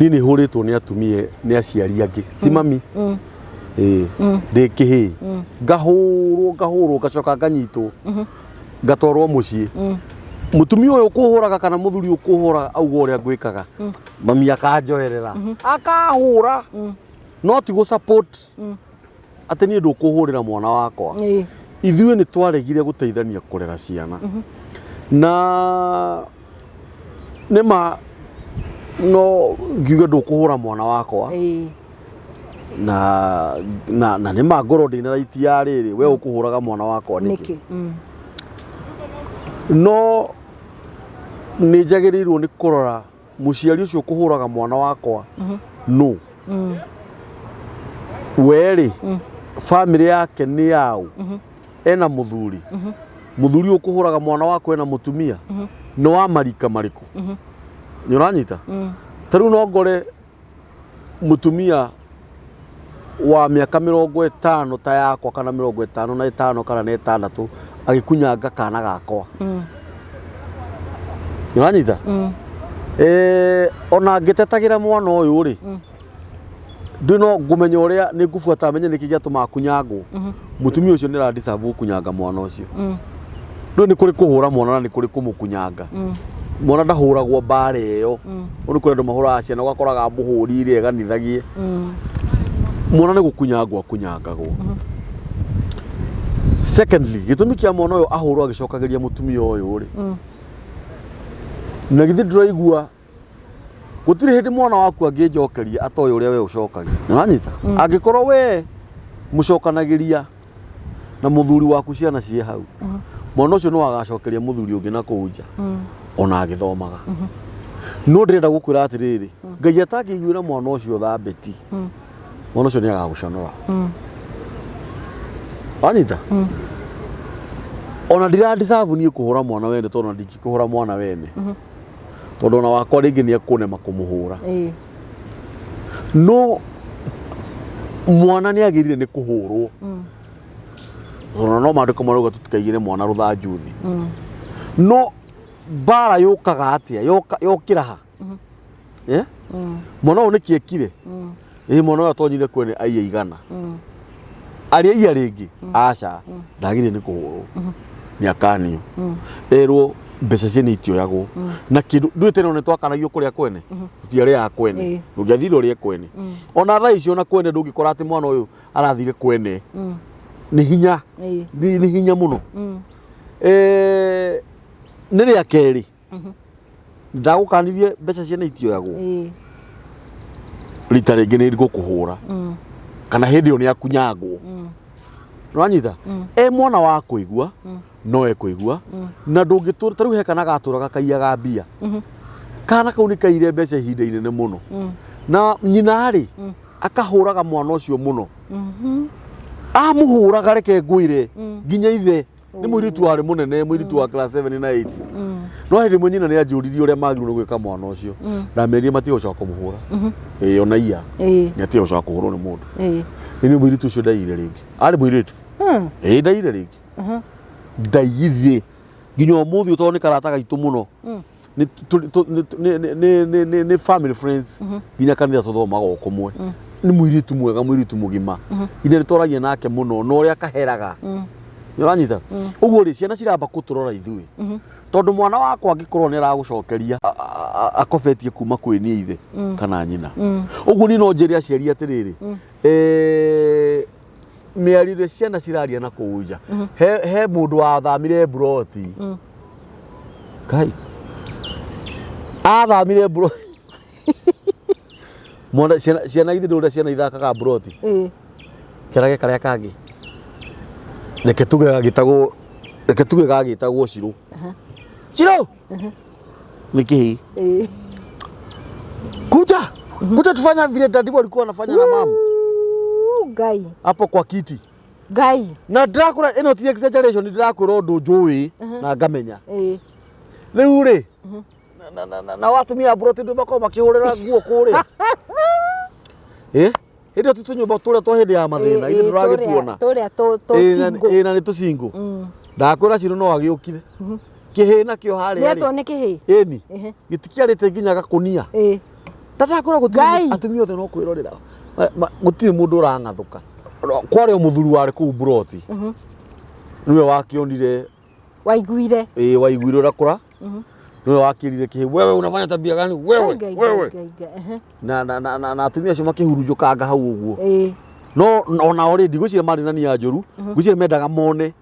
Niĩ nĩ hũrĩtwo nĩ atumia, nĩ aciari angĩ, ti mami. Ĩĩ, ndĩ kĩhĩĩ, ngahũrwo ngahũrwo, ngacoka nganyitwo, ngatwarwo mũciĩ. Mũtumia ũyũ ũkũhũraga kana mũthuri ũkũhũraga auga ũrĩa ngwĩkaga, mami akanjoerera, akahũra, no ti gũ support atĩ niĩ ndũkũhũrĩra mwana wakwa. Ithuĩ nĩ twaregire gũteithania kũrera ciana. Na nĩma no ngiuge ndũkũhũra mwana wakwa, na nĩma ngorwo ndĩna right ya rĩrĩ, we ũkũhũraga mwana wakwa nĩkĩ? Nĩkĩ? No nĩ njagĩrĩirwo nĩ kũrora mũciari ũcio ũkũhũraga mwana wakwa nũ. We rĩ, bamĩrĩ yake nĩ yaũ? Ena mũthuri? Mũthuri ũyũ ũkũhũraga mwana wakwa ena mũtumia? Nĩ wa marika marĩkũ? Nĩ ũranyita? Ta rĩu no ngore mũtumia wa mĩaka 50 ta yakwa, kana 55 kana na 6, agĩkunyanga kana gakwa. Nĩ ũranyita? Ona ngĩtetagĩra mwana ũyũ rĩ, ndĩ no ngũmenya ũrĩa nĩ ngũbuata menye nĩkĩ gĩatũma akunyangwo. Mũtumia ũcio nĩ ara deserve gũkunyanga mwana ũcio. Ndũĩ nĩ kũrĩ kũhũra mwana na nĩ kũrĩ kũmũkunyanga. Mwana ndahũragwo mbara ĩyo. Nĩ kũrĩ andũ mahũraga ciana, ũgakoraga amũhũrire eganithagie. Mwana nĩ gũkunyangwo akunyangagwo. Secondly, gĩtũmi kĩa mwana ũyũ ahũrwo agĩcokagĩria mũtumia ũyũ rĩ, na githĩ ndũraigua gũtirĩ hĩndĩ mwana waku angĩnjokeria atoĩ ũrĩa we ũcokagia. Nĩwanyita? Angĩkorwo we mũcokanagĩria na mũthuri waku ciana ciĩ hau, mwana ũcio no agacokeria mũthuri ũngĩ na kũu nja ona agĩthomaga. No ndĩrenda gũkwĩra atĩrĩrĩ, Ngai atangĩiguĩra mwana ũcio tha, Betty, mwana ũcio nĩ agagũconora. Wanyita? Ona ndira deserve niĩ kũhũra mwana wene, tondũ ona ndingĩkũhũra mwana wene, tondũ ona wakwa rĩngĩ nĩ ekũnema kũmũhũra. No mwana nĩ agĩrĩire nĩ kũhũrwo, tondũ no maandĩko marauga tũtikaigĩre mwana rũthanju thĩ. No mbara yũkaga atĩa? Yokĩra ha? Eh? Mwana ũyũ nĩkĩ ekire? Ĩ mwana ũyũ atonyire kwene aiya 100. Arĩ aiya rĩngĩ? Aca, ndagĩrĩire nĩ kũhũrwo, nĩ akanio, erwo mbeca ciene itioyagwo na kĩndũ. Ndũĩ tene nĩ twakanagio kũrĩa kwene, tũtiarĩaga kwene. Ndũngĩathire ũrĩe kwene. Ona thaa ici ona kwene ndũngĩkora atĩ mwana ũyũ arathire kwene, nĩ hinya. Nĩ hinya mũno. Nĩ rĩa kerĩ ndagũkanirie mbeca ciene itioyagwo. Rita rĩngĩ nĩ ngũkũhũra, kana hĩndĩ ĩyo nĩ akunyangwo. Nĩwanyita? E mwana wa kũigua no ekũigua, na ndũngĩtũra. Ta rĩu he kana gatũraga kaiyaga mbia. Kana kau nĩ kaire mbeca ihinda inene mũno, na nyina rĩ, akahũraga mwana ũcio mũno. Amũhũraga, reke ngwĩre, nginya ithe nĩ mũirĩtu warĩ mũnene, mũirĩtu wa class 7 na 8. No hĩndĩ ĩmwe nyina nĩ anjũririe ũrĩa magĩrĩirwo nĩ gwĩka mwana ũcio. Ndamerire matige gũcoka kũmũhũra. Ĩĩ, ona iya nĩ atige gũcoka kũhũrwo nĩ mũndũ. Ĩni mũirĩtu ũcio ndaiyire rĩngĩ, arĩ mũirĩtu. Ĩĩ, ndaiyire rĩngĩ, ndaiyire nginya ũmũthĩ ũyũ, tondũ nĩ karata gaitũ mũno. Nĩ tũ- tũ- nĩ- nĩ- nĩ- nĩ- nĩ- nĩ family friends, nginya kanitha tũthomaga o kũmwe. Nĩ mũirĩtu mwega, mũirĩtu mũgima. Ithe nĩ twaragia nake mũno na ũrĩa akaheraga. Nĩ ũranyita? Ũguo rĩ, ciana ciramba kũtũrora ithuĩ, tondũ mwana wakwa angĩkorwo nĩ aragũcokeria akobetie kuma kwĩ niĩ ithe kana nyina. Ũguo niĩ no njĩre aciari atĩrĩrĩ, mĩario ĩrĩa ciana ciraria na kũu nja, he mũndũ wathamire mburoti. Kai athamire mburoti, mwana ciana ithe, ndũrĩa ciana ithakaga mburoti. Kĩrage karĩa kangĩ, reke tuge gagĩtagwo Cirũ. Chiro nĩ kĩhii. Kuja kuja tufanya vile daddy walikuwa wanafanya na mama. Uu, Ngai. Hapo kwa kiti. Ngai. Na ndĩrakwĩra ĩno ti exaggeration, ndĩrakwĩra ũndũ njũĩ na ngamenya. Rĩu rĩ na watumia a mburoti ndũ makoragwo makĩhũrĩra nguo kũrĩa. Ĩ hĩndĩ ĩyo ti tũnyũmba tũrĩa twa hĩndĩ ya mathĩna, ithuĩ ndũragĩtuona. Tũrĩa tũcingũ. Ĩ na nĩ tũcingũ. Ndakwĩra Ciro no agĩũkire. Kĩhĩ nakĩo harĩa rĩ. Nĩetwo nĩ kĩhĩ? Ĩni. Gĩtikĩarĩte nginya gakũnia. Ndakwĩra gũtirĩ Ngai. atumia othe no kwĩrorera. Gũtirĩ mũndũ ũrang'athũka. Kwarĩ o mũthuri warĩ kũu mburoti. Nĩwe wakĩonire. Waiguire. Ĩ waiguire ũrĩa kũra. Nĩwe wakĩrire kĩhĩ, wewe unafanya tabia gani wewe Ngai, wewe. Ngai, Ngai, ehe. Na atumia acio makĩhurunjũkanga hau ũguo. No onao rĩ ndigwĩciria marĩ na nia njũru, ngwĩciria mendaga mone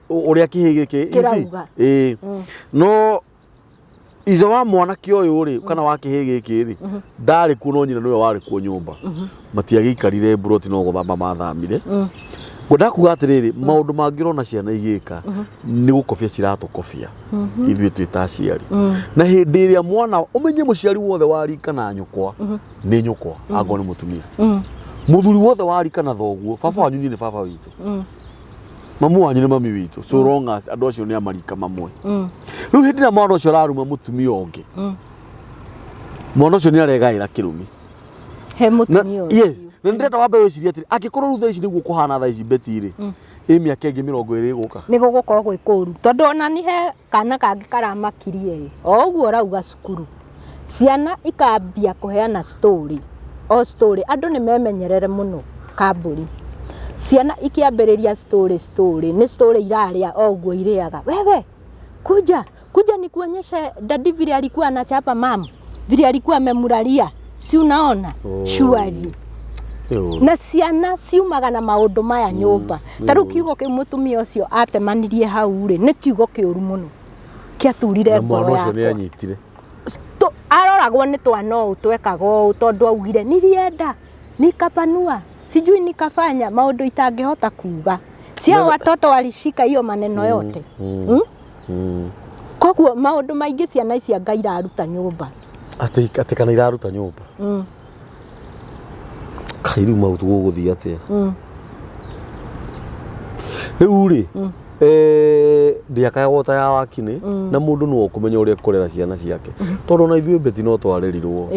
ũrĩa kĩhĩ gĩkĩ you see? Kĩrauga. Ĩ. No ithe wa mwanake ũyũ rĩ kana wa kĩhĩ gĩkĩ rĩ ndarĩ kuo, no nyina nĩwe warĩ kuo nyũmba. Matiagĩikarire mburoti no gũthama mathamire. Ngwenda kuga atĩrĩrĩ, maũndũ mangĩ ũrona ciana igĩka nĩ gũkobia ciratũkobia ithuĩ twĩ ta aciari. Na hĩndĩ ĩrĩa mwana ũmenye mũciari wothe wa rika na nyũkwa nĩ nyũkwa angorwo nĩ mũtumia. Mũthuri wothe wa rika na thoguo, baba wanyu niĩ nĩ baba witũ. Mamu wanyu nĩ mami witũ. So long as andũ acio nĩ a marika mamwe. Rĩu hĩndĩ ĩrĩa mwana ũcio araruma mũtumia ũngĩ, mwana ũcio nĩ aregaĩra kĩrumi. He mũtumia ũcio. Yes. Na nĩndĩrenda wambe wĩcirie atĩrĩ, angĩkorwo rĩu thaa ici nĩguo kũhana thaa ici Betty rĩ, ĩ mĩaka ĩngĩ 20 ĩgũka. Nĩ gũgũkorwo gwĩ kũru. Tondũ ona nĩ he kana kangĩ karamakirie ĩ, o ũguo ũrauga cukuru. Ciana ikambia kũheana story, o story, andũ nĩ memenyerere mũno kambũri. Ciana ikĩambĩrĩria story story, nĩ story irarĩa o ũguo irĩaga. Wewe, kuja, kuja nikuonyeshe daddy vile alikuwa anachapa mama, vile alikuwa amemulalia. Si unaona? Surely. Na ciana ciumaga na maũndũ maya nyũmba. Ta rĩu kiugo kĩu mũtumia ũcio atemanirie hau rĩ, nĩ kiugo kĩũru mũno. Kĩaturire Na mwana ngoro ũcio nĩ yakwa. anyitire. Aroragwo nĩ twana ũũ twekaga ũũ tondũ augire nilienda nikapanua sijui nikafanya maũndũ itangĩhota kuga. Cia watoto walishika hiyo maneno yote. Koguo maũndũ maingĩ ciana ici anga iraruta nyũmba. Atĩ kana iraruta nyũmba. Kai rĩu maũndũ gũgũthiĩ atĩa? Rĩu rĩ, ndĩakayagwo ta ya wakinĩ, na mũndũ nĩwe ũkũmenya ũrĩa ekũrera ciana ciake. Tondũ ona ithuĩ Betty no twarerirwo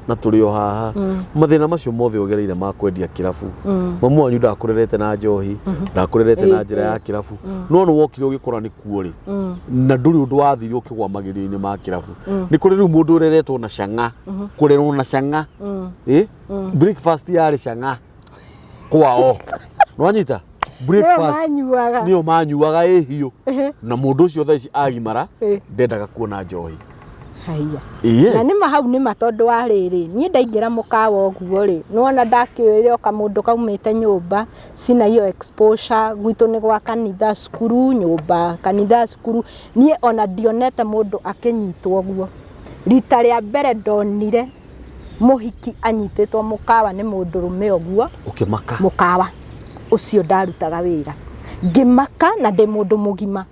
na tũrĩ o haha. Mathĩna macio mothe ũgereire ma kwendia kĩrabu. Mamu wanyu ndakũrerete na njohi, ndakũrerete na njĩra ya kĩrabu. No nĩ wokire ũgĩkora nĩ kuo rĩ. Na ndũrĩ ũndũ wathire ũkĩgwa magerio-inĩ ma kĩrabu. Nĩ kũrĩ rĩu mũndũ ũreretwo na cang'a, kũrerwo na cang'a. Breakfast yarĩ cang'a kwao. Nĩwanyita? Breakfast manyuaga. Nĩyo manyuaga ĩ hiũ. Na mũndũ ũcio thaa ici agimara ndendaga kuona njohi. Haiya. Yes. Na nĩma hau nĩma tondũ wa rĩrĩ, niĩ ndaingĩra mũkawa ũguo rĩ, nĩwona ndakĩũĩ o kamũndũ kaumĩte nyũmba, sina hiyo exposure, gwitũ nĩ gwa kanitha, cukuru, nyũmba, kanitha, cukuru. Niĩ ona ndionete mũndũ akĩnyitwo ũguo. Rita rĩa mbere ndonire mũhiki anyitĩtwo mũkawa nĩ mũndũrũme ũguo. Ũkĩmaka. Mũkawa ũcio ndarutaga wĩra. Ngĩmaka na ndĩ mũndũ mũgima.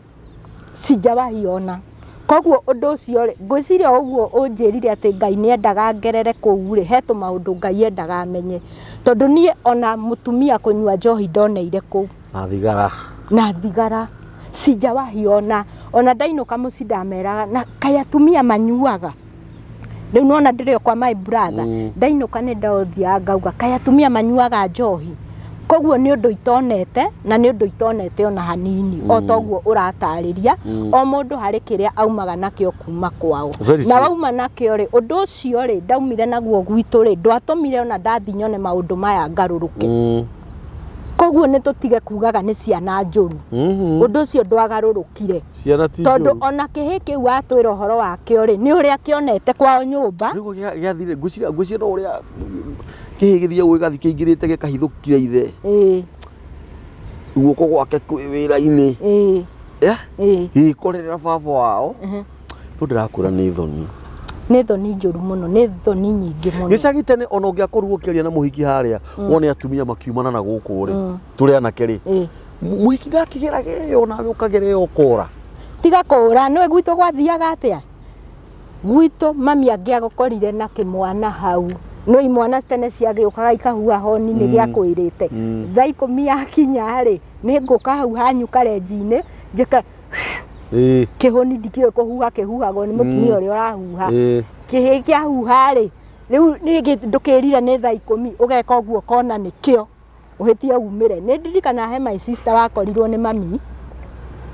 Sijawahi ona. Koguo ũndũ ũcio rĩ, ngwĩciria ũguo ũnjĩrire atĩ Ngai nĩendaga ngerere kũu rĩ, he tũmaũndũ Ngai endaga menye. Tondũ niĩ ona mũtumia kũnyua njohi ndoneire kũu. Na thigara. Na thigara. Sijawahi ona. Ona ndainũka mũciĩ ndameraga, na kaĩ atumia manyuaga. Rĩu nĩwona ndĩrĩ o kwa my brother. Ndainũka nĩ ndothiaga ngauga, kaĩ atumia manyuaga njohi. Koguo nĩ ũndũ itonete, na nĩ ũndũ itonete ona hanini. O toguo ũratarĩria, o mũndũ harĩ kĩrĩa aumaga nakĩo kuma kwao. Very Na true. wauma nakĩo rĩ, ũndũ ũcio rĩ, ndaumire naguo gwitũ rĩ, ndwatũmire ona ndathi nyone maũndũ maya ngarũrũke. Koguo nĩ tũtige kugaga nĩ ciana njũru. Ũndũ ũcio ndwagarũrũkire. Ciana ti Tondũ njũru. ona kĩhĩ kĩu watwĩra ũhoro wakĩo rĩ, nĩ ũrĩa kĩonete kwao nyũmba. Rĩu gĩathire, ngwĩciria no ũrĩa kĩhĩ gĩthiaga gĩgathiĩ kĩingĩrĩte gĩkahithũkira ithe. Guoko gwake kwĩ wĩra-inĩ. Gĩgĩkorerera baba wao. No ndĩrakwĩra nĩ thoni. Nĩ thoni njũru mũno, nĩ thoni nyingĩ mũno. Gĩcagi tene ona ũngĩakorirwo ũkĩaria na mũhiki harĩa, wone atumia makiumana na gũkũ rĩ, tũrĩ anake rĩ. Mũhiki ndakĩgeraga ĩyo nawe ũkagera ĩyo ũkora. Tiga kũũra, nĩũĩ gwitũ gwathiaga atĩa? Gwitũ mami angĩagũkorire na kĩmwana hau, nĩũĩ imwana tene ciagĩũkaga ikahuha honi nĩ gĩakwĩrĩte. Thaa ikũmi yakinya rĩ, nĩ ngũka hau hanyu karenji-inĩ, njĩke kĩhũni ndikĩũĩ kũhuha kĩhuhagwo nĩ mũtumia ũrĩa ũrahuha. Kĩhĩ kĩahuha rĩ, rĩu ndũkĩrire nĩ thaa ikũmi, ũgeka ũguo ũkona nĩkĩo. Ũhĩtie umĩre. Nĩ ndirikanaga he my sister wakorirwo nĩ mami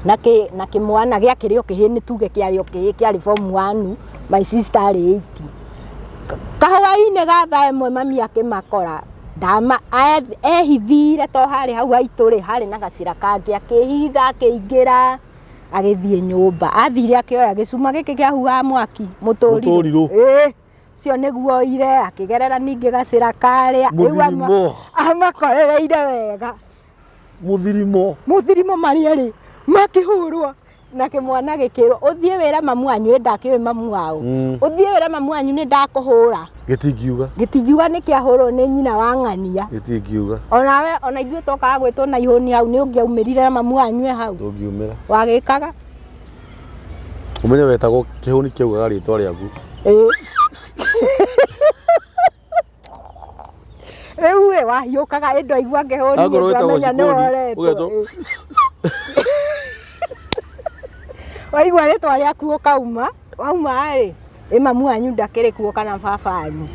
na kĩ na kĩmwana gĩakĩrĩ o kĩhĩĩ nĩ tuge kĩarĩ o kĩhĩĩ kĩarĩ form one, my sister arĩ eight. Kahwainĩ ga thaa ĩmwe mami akĩmakora ndama ehithire to harĩ hau haitũ rĩ, harĩ na gacĩra kangĩ akĩhitha akĩingĩra agĩthiĩ nyũmba. Athire akĩoya gĩcuma gĩkĩ kĩahuhaga mwaki mũtũrirũ. Mũtũrirũ. Ĩĩ. Ũcio nĩguo oire akĩgerera ningĩ gacĩra karĩa rĩu ama- Mũthirimo. amakorereire wega Mũthirimo. Mũthirimo marĩ erĩ makĩhũrwo na kĩmwana gĩkĩrwo ũthiĩ wĩre mamu wanyu ĩ ndakĩũĩ mamu wao. Ũthiĩ wĩre mamu wanyu nĩ ndakũhũra. Gĩtingiuga. Gĩtingiuga nĩ kĩahũrwo nĩ nyina wa ng'ania. Gĩtingiuga. Onawe ona ithuĩ twokaga gwĩtwo na ihũni hau nĩ ũngĩaumĩrire na mamu wanyu e hau. Ndũngiumĩra. Wagĩkaga. Ũmenye wetagwo kĩhũni kĩaugaga rĩtwa rĩaku. Ĩĩ. Rĩu rĩ wahiũkaga ĩ ndwaigua kĩhũni Akorwo wĩtagwo ndwamenya nĩ cikũni, woretwo. ũgetwo Ĩĩ. Waigua rĩtwa rĩaku ũkauma, wauma rĩ, ĩ mamu wanyu ndakĩrĩ kuo kana baba wanyu.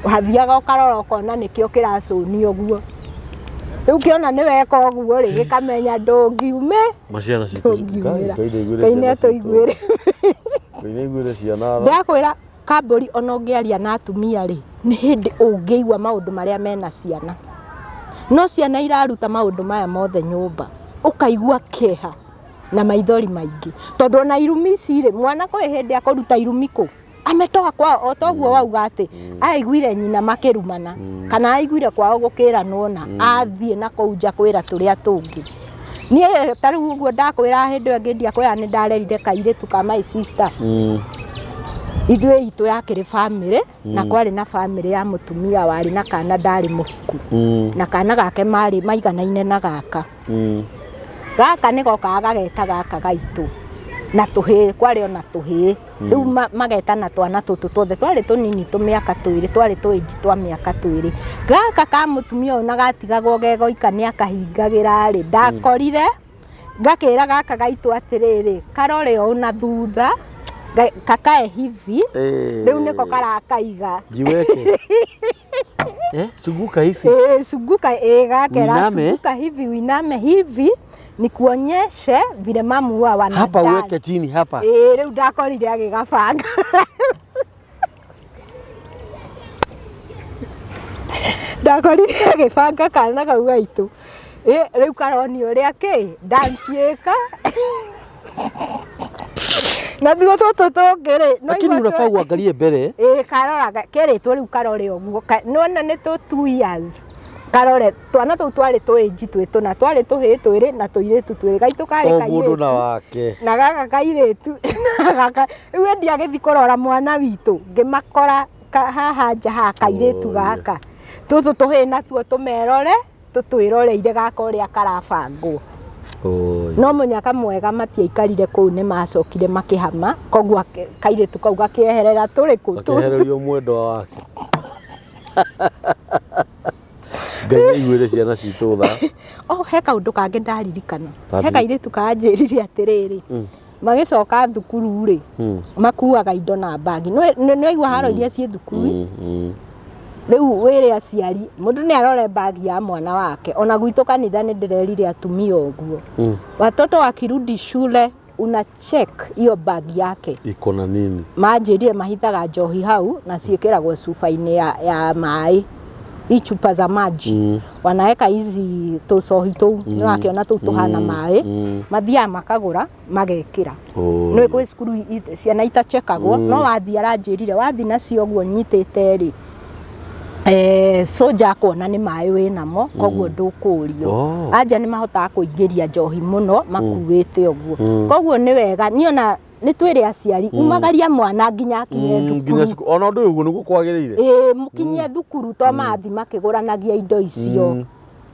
Wathiaga ũkarora ũkona nĩkĩo kĩracũnia ũguo. Rĩu kĩona nĩ weka ũguo rĩ, gĩkamenya ndũngiume, Ma ciana citũ. ndũngiumĩra. Ngai nĩaiguĩre Ngai ciana nĩatũiguĩre. citũ. Ngai nĩaiguĩre ciana tha. Ndakwĩra kambũri ona ũngĩaria na atumia rĩ, nĩ hĩndĩ ũngĩigua maũndũ marĩa mena ciana. No ciana iraruta maũndũ maya mothe nyũmba, ũkaigua kĩeha na maithori maingĩ. Tondũ ona irumi ici rĩ, mwana kwĩ hĩndĩ akũruta irumi kũ? Ametoa kwao o toguo wauga atĩ aiguire nyina makĩrumana kana aiguire kwao gũkĩranwo na athiĩ na kũu nja kwĩra tũrĩa tũngĩ. Niĩ ta rĩu ũguo ndakwĩra hĩndĩ ĩyo ĩngĩ ndiakwĩra nĩ ndarerire kairĩtu ka my sister. Ithuĩ itũ yakĩrĩ bamĩrĩ na kwarĩ na bamĩrĩ ya mũtumia warĩ na kana ndarĩ mũhiku. Na kana gake marĩ maiganaine na gaka. Gaka nĩ gokaga gageta gaka gaitũ na tũhĩĩ, kwarĩ ona tũhĩĩ. Rĩu magetana twana tũtũ tuothe twarĩ tũnini tũmĩaka twĩrĩ, twarĩ tũĩnji twa mĩaka twĩrĩ. Gaka ka mũtumia ũyũ na gatigagwo ge goika nĩ akahingagĩra rĩ, ndakorire ngakĩra gaka gaitũ atĩrĩrĩ, karore ũũ na thutha, kakae hivi, rĩu nĩko karakaiga. Jiweke. Eh, sunguka hivi. Eh, sunguka eh, gakera Uiname. sunguka hivi uiname hivi nikuonyeshe vile mamu huwa wana Hapa dance. uweke chini hapa. Ĩĩ rĩu ndakorire agĩgabanga. Ndakorire agĩbanga kana kau gaitũ. Ĩ rĩu karonio ũrĩa kĩ dance ĩka. Na thuo tũtũ tũngĩ rĩ, no Lakini igua unafaa uangalie mbere. Ĩĩ karoraga kerĩtwo rĩu karore ũguo. Nĩwona nĩ tũ 2 years. Karore twana tũu twarĩ tũĩnji twĩ tũna, twarĩ tũhĩĩ twĩrĩ na tũirĩtu twĩrĩ. Gaitũ karĩ O mũndũ na kairĩtu wake. na gaka kairĩtu na gaka rĩu ĩndi agĩthiĩ kũrora mwana witũ ngĩmakora haha nja haha kairĩtu Oi. gaka tũtũ tũhĩĩ natuo tũmerore tũtwĩroreire gaka ũrĩa karabangwo. Oi. No mũnyaka mwega matiaikarire kũu nĩ macokire makĩhama koguo kairĩtu kau gakĩeherera tũrĩ kũ Akĩehererio mwendwa wake. Ngai nĩaiguĩre ciana citũ tha. Oh, he kaũndũ kangĩ ndaririkana. Tati. He kairĩtu kanjĩrire atĩrĩrĩ, magĩcoka thukuru rĩ, makuaga indo na mbagi. Nĩwaigua haro iria ciĩ thukuru? Rĩu wĩre aciari, mũndũ nĩ arore mbagi ya mwana wake. Ona gwitũ kanitha nĩ ndĩrerire atumia ũguo. Watoto wakirudi shule una check hiyo bag yake. Iko na nini? Manjĩrire mahithaga njohi hau na ciĩkĩragwo cuba-inĩ ya maĩ. Hii chupa za maji. Wanaweka hizi tũcohi tũu, nĩwakĩona tũu tũhana maĩ. Mathiaga makagũra magekĩra. Nĩũĩ gwĩ cukuru ciana itachekagwo, no wathiĩ aranjĩrire wathiĩ nacio ũguo nyitĩte rĩ, soja akona nĩ maĩ wĩnamo koguo ndũkũrio. Anja nĩ mahotaga kũingĩria njohi mũno makuĩte ũguo. Koguo nĩ wega niĩ ona nĩ twĩre aciari umagaria mwana nginya akinye Nginya thukuru. cukuru. Ona ũndũ ũyũ ũguo nĩguo kwagĩrĩire. Ĩĩ mũkinyie thukuru to marathiĩ makĩgũranagia indo icio.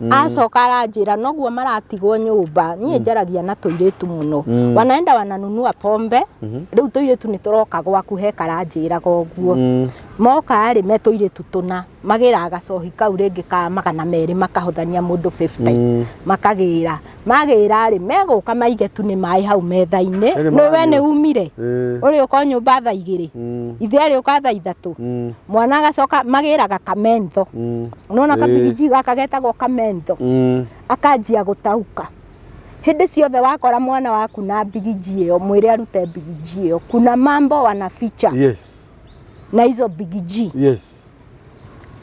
Acoka aranjĩra noguo maratigwo nyũmba. Niĩ njaragia na tũirĩtu mũno. Wanaenda wananunua pombe, rĩu tũirĩtu nĩ tũroka gwaku he karanjĩraga ũguo. Moka rĩ me tũirĩtu tũna, magĩraga gacohi kau rĩngĩ ka 200 makahothania mũndũ 50. Makagĩra. Magĩra rĩ, megũka maige tu nĩ maĩ hau metha-inĩ. Nĩ Nĩ we maĩ. nĩ umire. Ũrĩũka o nyũmba thaa 2. Ithe arĩũka thaa 3. Mwana agacoka magĩraga kamentho. Nona kabigiji gaka getagwo kamentho. Akanjia gũtauka. Hĩndĩ ciothe wakora mwana waku na bigiji ĩyo, mwĩre arute bigiji ĩyo. Kuna mambo wanaficha. Yes. Na hizo bigiji. Yes.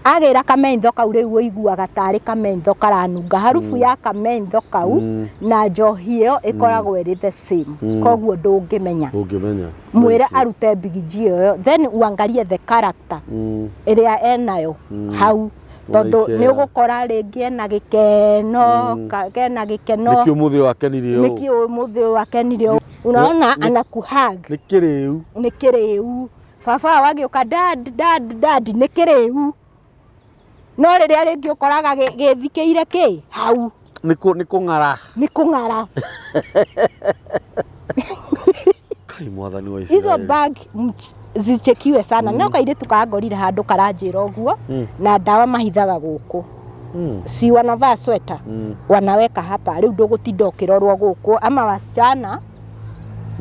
Agĩra kamentho kau rĩu ũiguaga tarĩ kamentho karanunga. Harufu ya kamentho kau na njohi ĩyo ĩkoragwo ĩrĩ the same. Koguo ndũngĩmenya. Ndũngĩmenya. Mwĩre arute bigiji ĩyo, then uangalie the character ĩrĩa enayo hau. Tondũ nĩ ũgũkora rĩngĩ ena gĩkeno, kena gĩkeno. Nĩkĩ ũmũthĩ ũyũ akenire ũũ? Nĩkĩ ũmũthĩ ũyũ akenire ũũ? Unaona anakuhug. Nĩ kĩrĩu. Nĩ kĩrĩu. Baba wagĩũka dad dad dad nĩ kĩrĩu. No rĩrĩa rĩngĩ ũkoraga gĩthikĩire kĩ hau. Nĩ kũng'ara. Nĩ kũng'ara. Kai mwathani wa Hizo Isiraeli. bag zichekiwe sana. No kairĩtu kangorire handũ karanjĩra ũguo na ndawa mahithaga gũkũ. Si wanavaa sweta wanaweka hapa rĩu ndũgũtinda ũkĩrorwo gũkũ ama wasichana.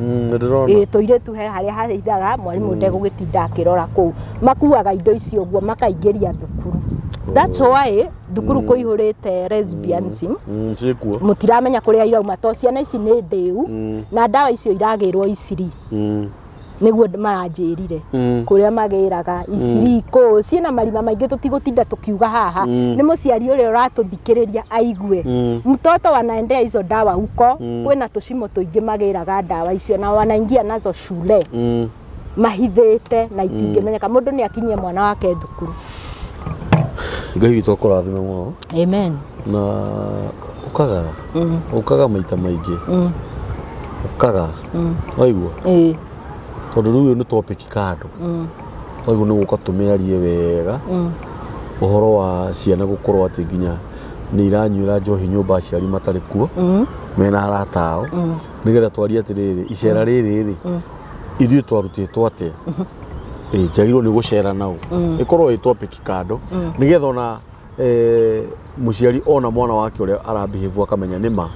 Nĩndĩrona. Tũirĩtu he harĩa hahithaga mwarimũ ndegũgĩtinda akĩrora kũu. Makuaga indo icio ũguo makaingĩria thukuru. That's why thukuru kũihũrĩte lesbianism. Ciĩkuo. Mũtiramenya kũrĩa irauma to ciana ici nĩ ndĩu na ndawa icio iragĩrwo Isiri. Nĩguo maranjĩrire. Kũrĩa magĩraga Isiri kũu ciĩna marima maingĩ tũtigũtinda tũkiuga haha. Nĩ mũciari ũrĩa ũratũthikĩrĩria aigue. Mtoto wanaendea hizo dawa huko, kwĩna tũcimo tũingĩ magĩraga ndawa icio na wanaingia nazo shule. Mahithĩte na itingĩmenyeka. Mũndũ nĩ akinyie mwana wake thukuru. Ngai witũ akũrathime mũno. Amen. Na ũkaga. Ũkaga maita maingĩ. Ũkaga. Waigua? Tondũ rĩu ĩyo nĩ topic kando. Waigua nĩ gũka tũmĩarie wega. Ũhoro wa ciana gũkorwo atĩ nginya nĩ iranyuĩra njohi nyũmba aciari matarĩ kuo. Mena arata ao. Nĩgetha twarie atĩrĩrĩ, icera rĩrĩ rĩ, ithuĩ twarutĩtwo atĩa? Njagĩrĩirwo nĩ gũcera nao. Ĩkorwo ĩ topic kando. Nĩgetha ona mũciari ona mwana wake ũrĩa arabehave akamenya nĩ ma.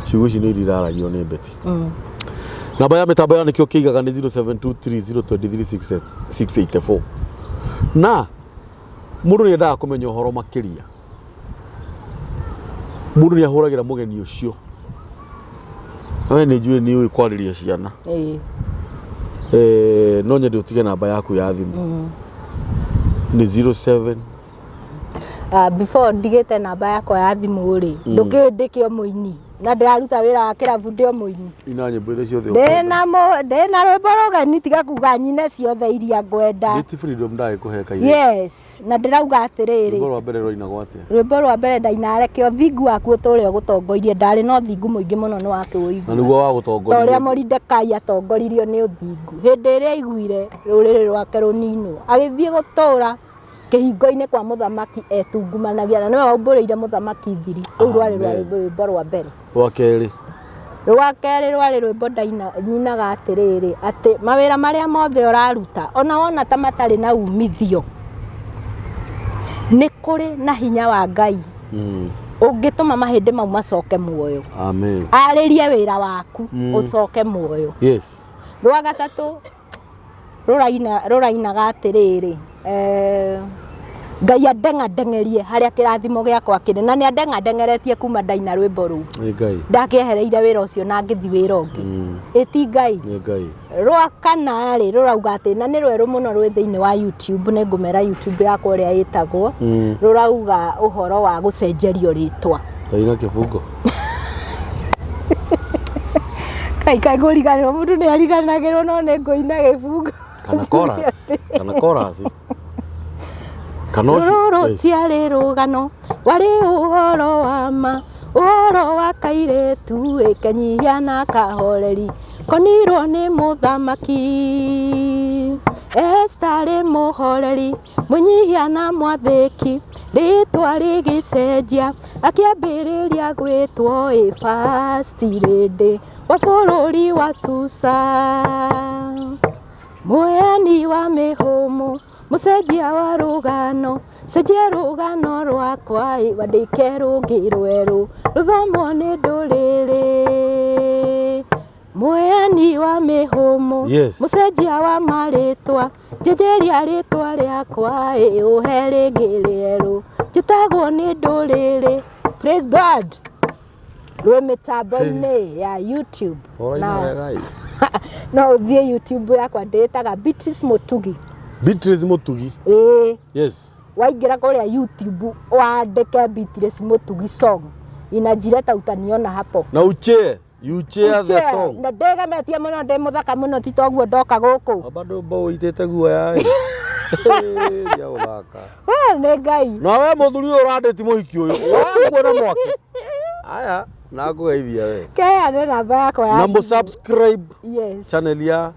Ciugo ici nĩ iria iraragio nĩ Betty. Namba ya mĩtambo ya nĩkĩo kĩigaga nĩ 0723023684. Na mũndũ nĩ endaga kũmenya ũhoro makĩria. Mũndũ nĩ ahũragĩra mũgeni ũcio. We nĩ njũĩ nĩ ũĩ kwarĩria ciana. No nyende ũtige namba yaku ya thimũ. Nĩ 07 Before ndigĩte namba yakwa ya thimũ rĩ, ndũkĩndĩke o mũini. Na ndĩraruta wĩra wa kĩrabu ndĩ o mũini. Ina nyĩmbo iria ciothe Ndĩna rwĩmbo rũgeni tiga kuga nyine ciothe iria ngwenda. Nĩ ti Freedom ndagĩkũhe kairĩtu. Yes, na ndĩrauga atĩrĩrĩ. Rwĩmbo rwa mbere rwainagwo atĩa? Rwĩmbo rwa mbere ndaina reke ũthingu waku ũtũre ũgũtongoirie. Ndarĩ na ũthingu mũingĩ mũno nĩ wakĩũigua. Na nĩguo wagũtongoririe. Ta ũrĩa Moridekai atongoririo nĩ ũthingu. Hĩndĩ ĩrĩa aiguire rũrĩrĩ rwake rũninwo, agĩthiĩ gũtũra kĩhingo-inĩ kwa mũthamaki etungumanagia na nĩwe waumbũrĩire mũthamaki thiri. Rũu rwarĩ rwĩmbo rwa mbere. Rwa kerĩ. Rwa kerĩ rwarĩ rwĩmbo ndaina nyinaga atĩrĩrĩ, atĩ mawĩra marĩa mothe ũraruta ona wona ta matarĩ na umithio, nĩ kũrĩ na hinya wa Ngai ũngĩtũma mahĩndĩ mau macoke muoyo. Amen. Arĩrie wĩra waku ũcoke muoyo. Yes. Rwa gatatũ rũrainaga atĩrĩrĩ, Ngai andeng'andeng'erie harĩa kĩrathimo gĩakwa kĩrĩ, na nĩ andeng'andeng'eretie kuma ndaina rwĩmbo rũu. Nĩ Ngai. Ndakĩehereire wĩra ũcio na ngĩthiĩ wĩra ũngĩ. Ĩ ti Ngai. Nĩ Ngai. Rwa kana rĩ rũrauga atĩ, na nĩ rwerũ mũno rwĩ thĩinĩ wa YouTube, nĩ ngũmera YouTube yakwa ũrĩa ĩtagwo, rũrauga ũhoro wa gũcenjerio rĩtwa. Taina kĩbungo. Kai kai ngũriganĩrwo, mũndũ nĩ ariganagĩrwo no nĩ ngũina gĩbungo. Kana chorus, kana chorus. Kana ũcio. Rũrũ tiarĩ rũgano, warĩ ũhoro wa ma, ũhoro wa kairĩtu ĩkenyihia na kahoreri, konirwo nĩ mũthamaki. Esta arĩ mũhoreri, mwĩnyihia na mwathĩki, Rĩtwa rĩgĩcenjia akĩambĩrĩria gwĩtwo ĩ First Lady wa bũrũri wa Susa. Mũheani wa mĩhũmũ, mũcenjia wa rũgano, cenjia rũgano rwakwa ĩ wandĩke rũngĩ rwerũ, rũthomwo nĩ ndũrĩrĩ. Mũheani wa mĩhũmũ, Yes. mũcenjia wa marĩtwa, njenjeria rĩtwa rĩakwa ĩ ũhe rĩngĩ rĩerũ, njĩtagwo nĩ ndũrĩrĩ. Praise God. Rwĩ mĩtambo-inĩ ya YouTube. Ũraina Na wega ĩ. no ũthiĩ YouTube yakwa ndĩtaga Beatrice Mũtugi. Beatrice Mũtugi. Ĩĩ. Yes. Waingĩra kũrĩa YouTube wandĩke Beatrice Mũtugi song inajileta utaniona hapo. Na uchee. You cheer the Chair, song. na ndĩgemetie mũno ndĩ mũthaka mũno ti toguo ndoka gũkũ. Bado mbo ũitĩte guoya ĩ. Tia gũthaka. We, nĩ Ngai. Na we mũthuri ũyũ ũrandĩti mũhiki ũyũ. Wakuona mwaki. Aya, na ngũgeithia we. Keane namba yakwa ya Na thimũ. mũ subscribe Yes. channel ya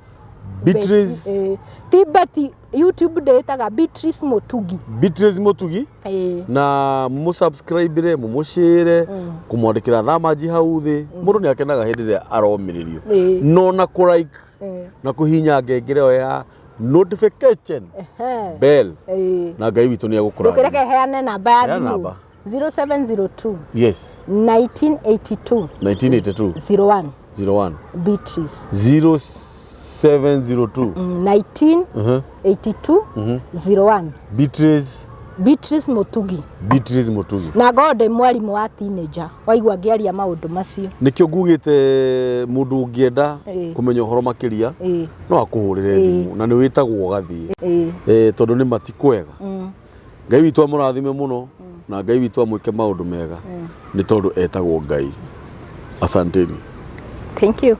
Beatrice Betty, eh, ti Betty, YouTube ndĩtaga Beatrice Mũtugi. Beatrice Mũtugi. Ĩĩ. Na mũ subscribe re mũmũshare kũmwandĩkĩra thamaji hau thĩ mũndũ nĩ akenaga hĩndĩ ĩrĩa aromĩrĩrio Ĩĩ. no na kũ like Ĩĩ. na kũhinya ngengere ĩyo ya notification Ehe. bell Ĩĩ. na Ngai witũ nĩ Ndũkĩreke egũkũrathima. heane namba ya Heana thimũ. namba. 0702 Yes. 1982 1982 01 01 Beatrice. 0702 1982 01 Beatrice Beatrice Mutugi. Beatrice Mutugi. Na ngorwo ndĩ mwarimũ wa teenager waigua ngĩaria maũndũ macio. Nĩkĩo ngugĩte mũndũ ũngĩenda Ĩĩ. kũmenya ũhoro makĩria Ĩĩ. no akũhũrĩre thimũ na nĩ wĩtagwo ũgathiĩ. Ĩĩ. Eh, tondũ nĩ mati kwega. Ngai witũ amũrathime mũno na Ngai witũ amwĩke maũndũ mega nĩ tondũ etagwo Ngai. Asanteni. Thank you.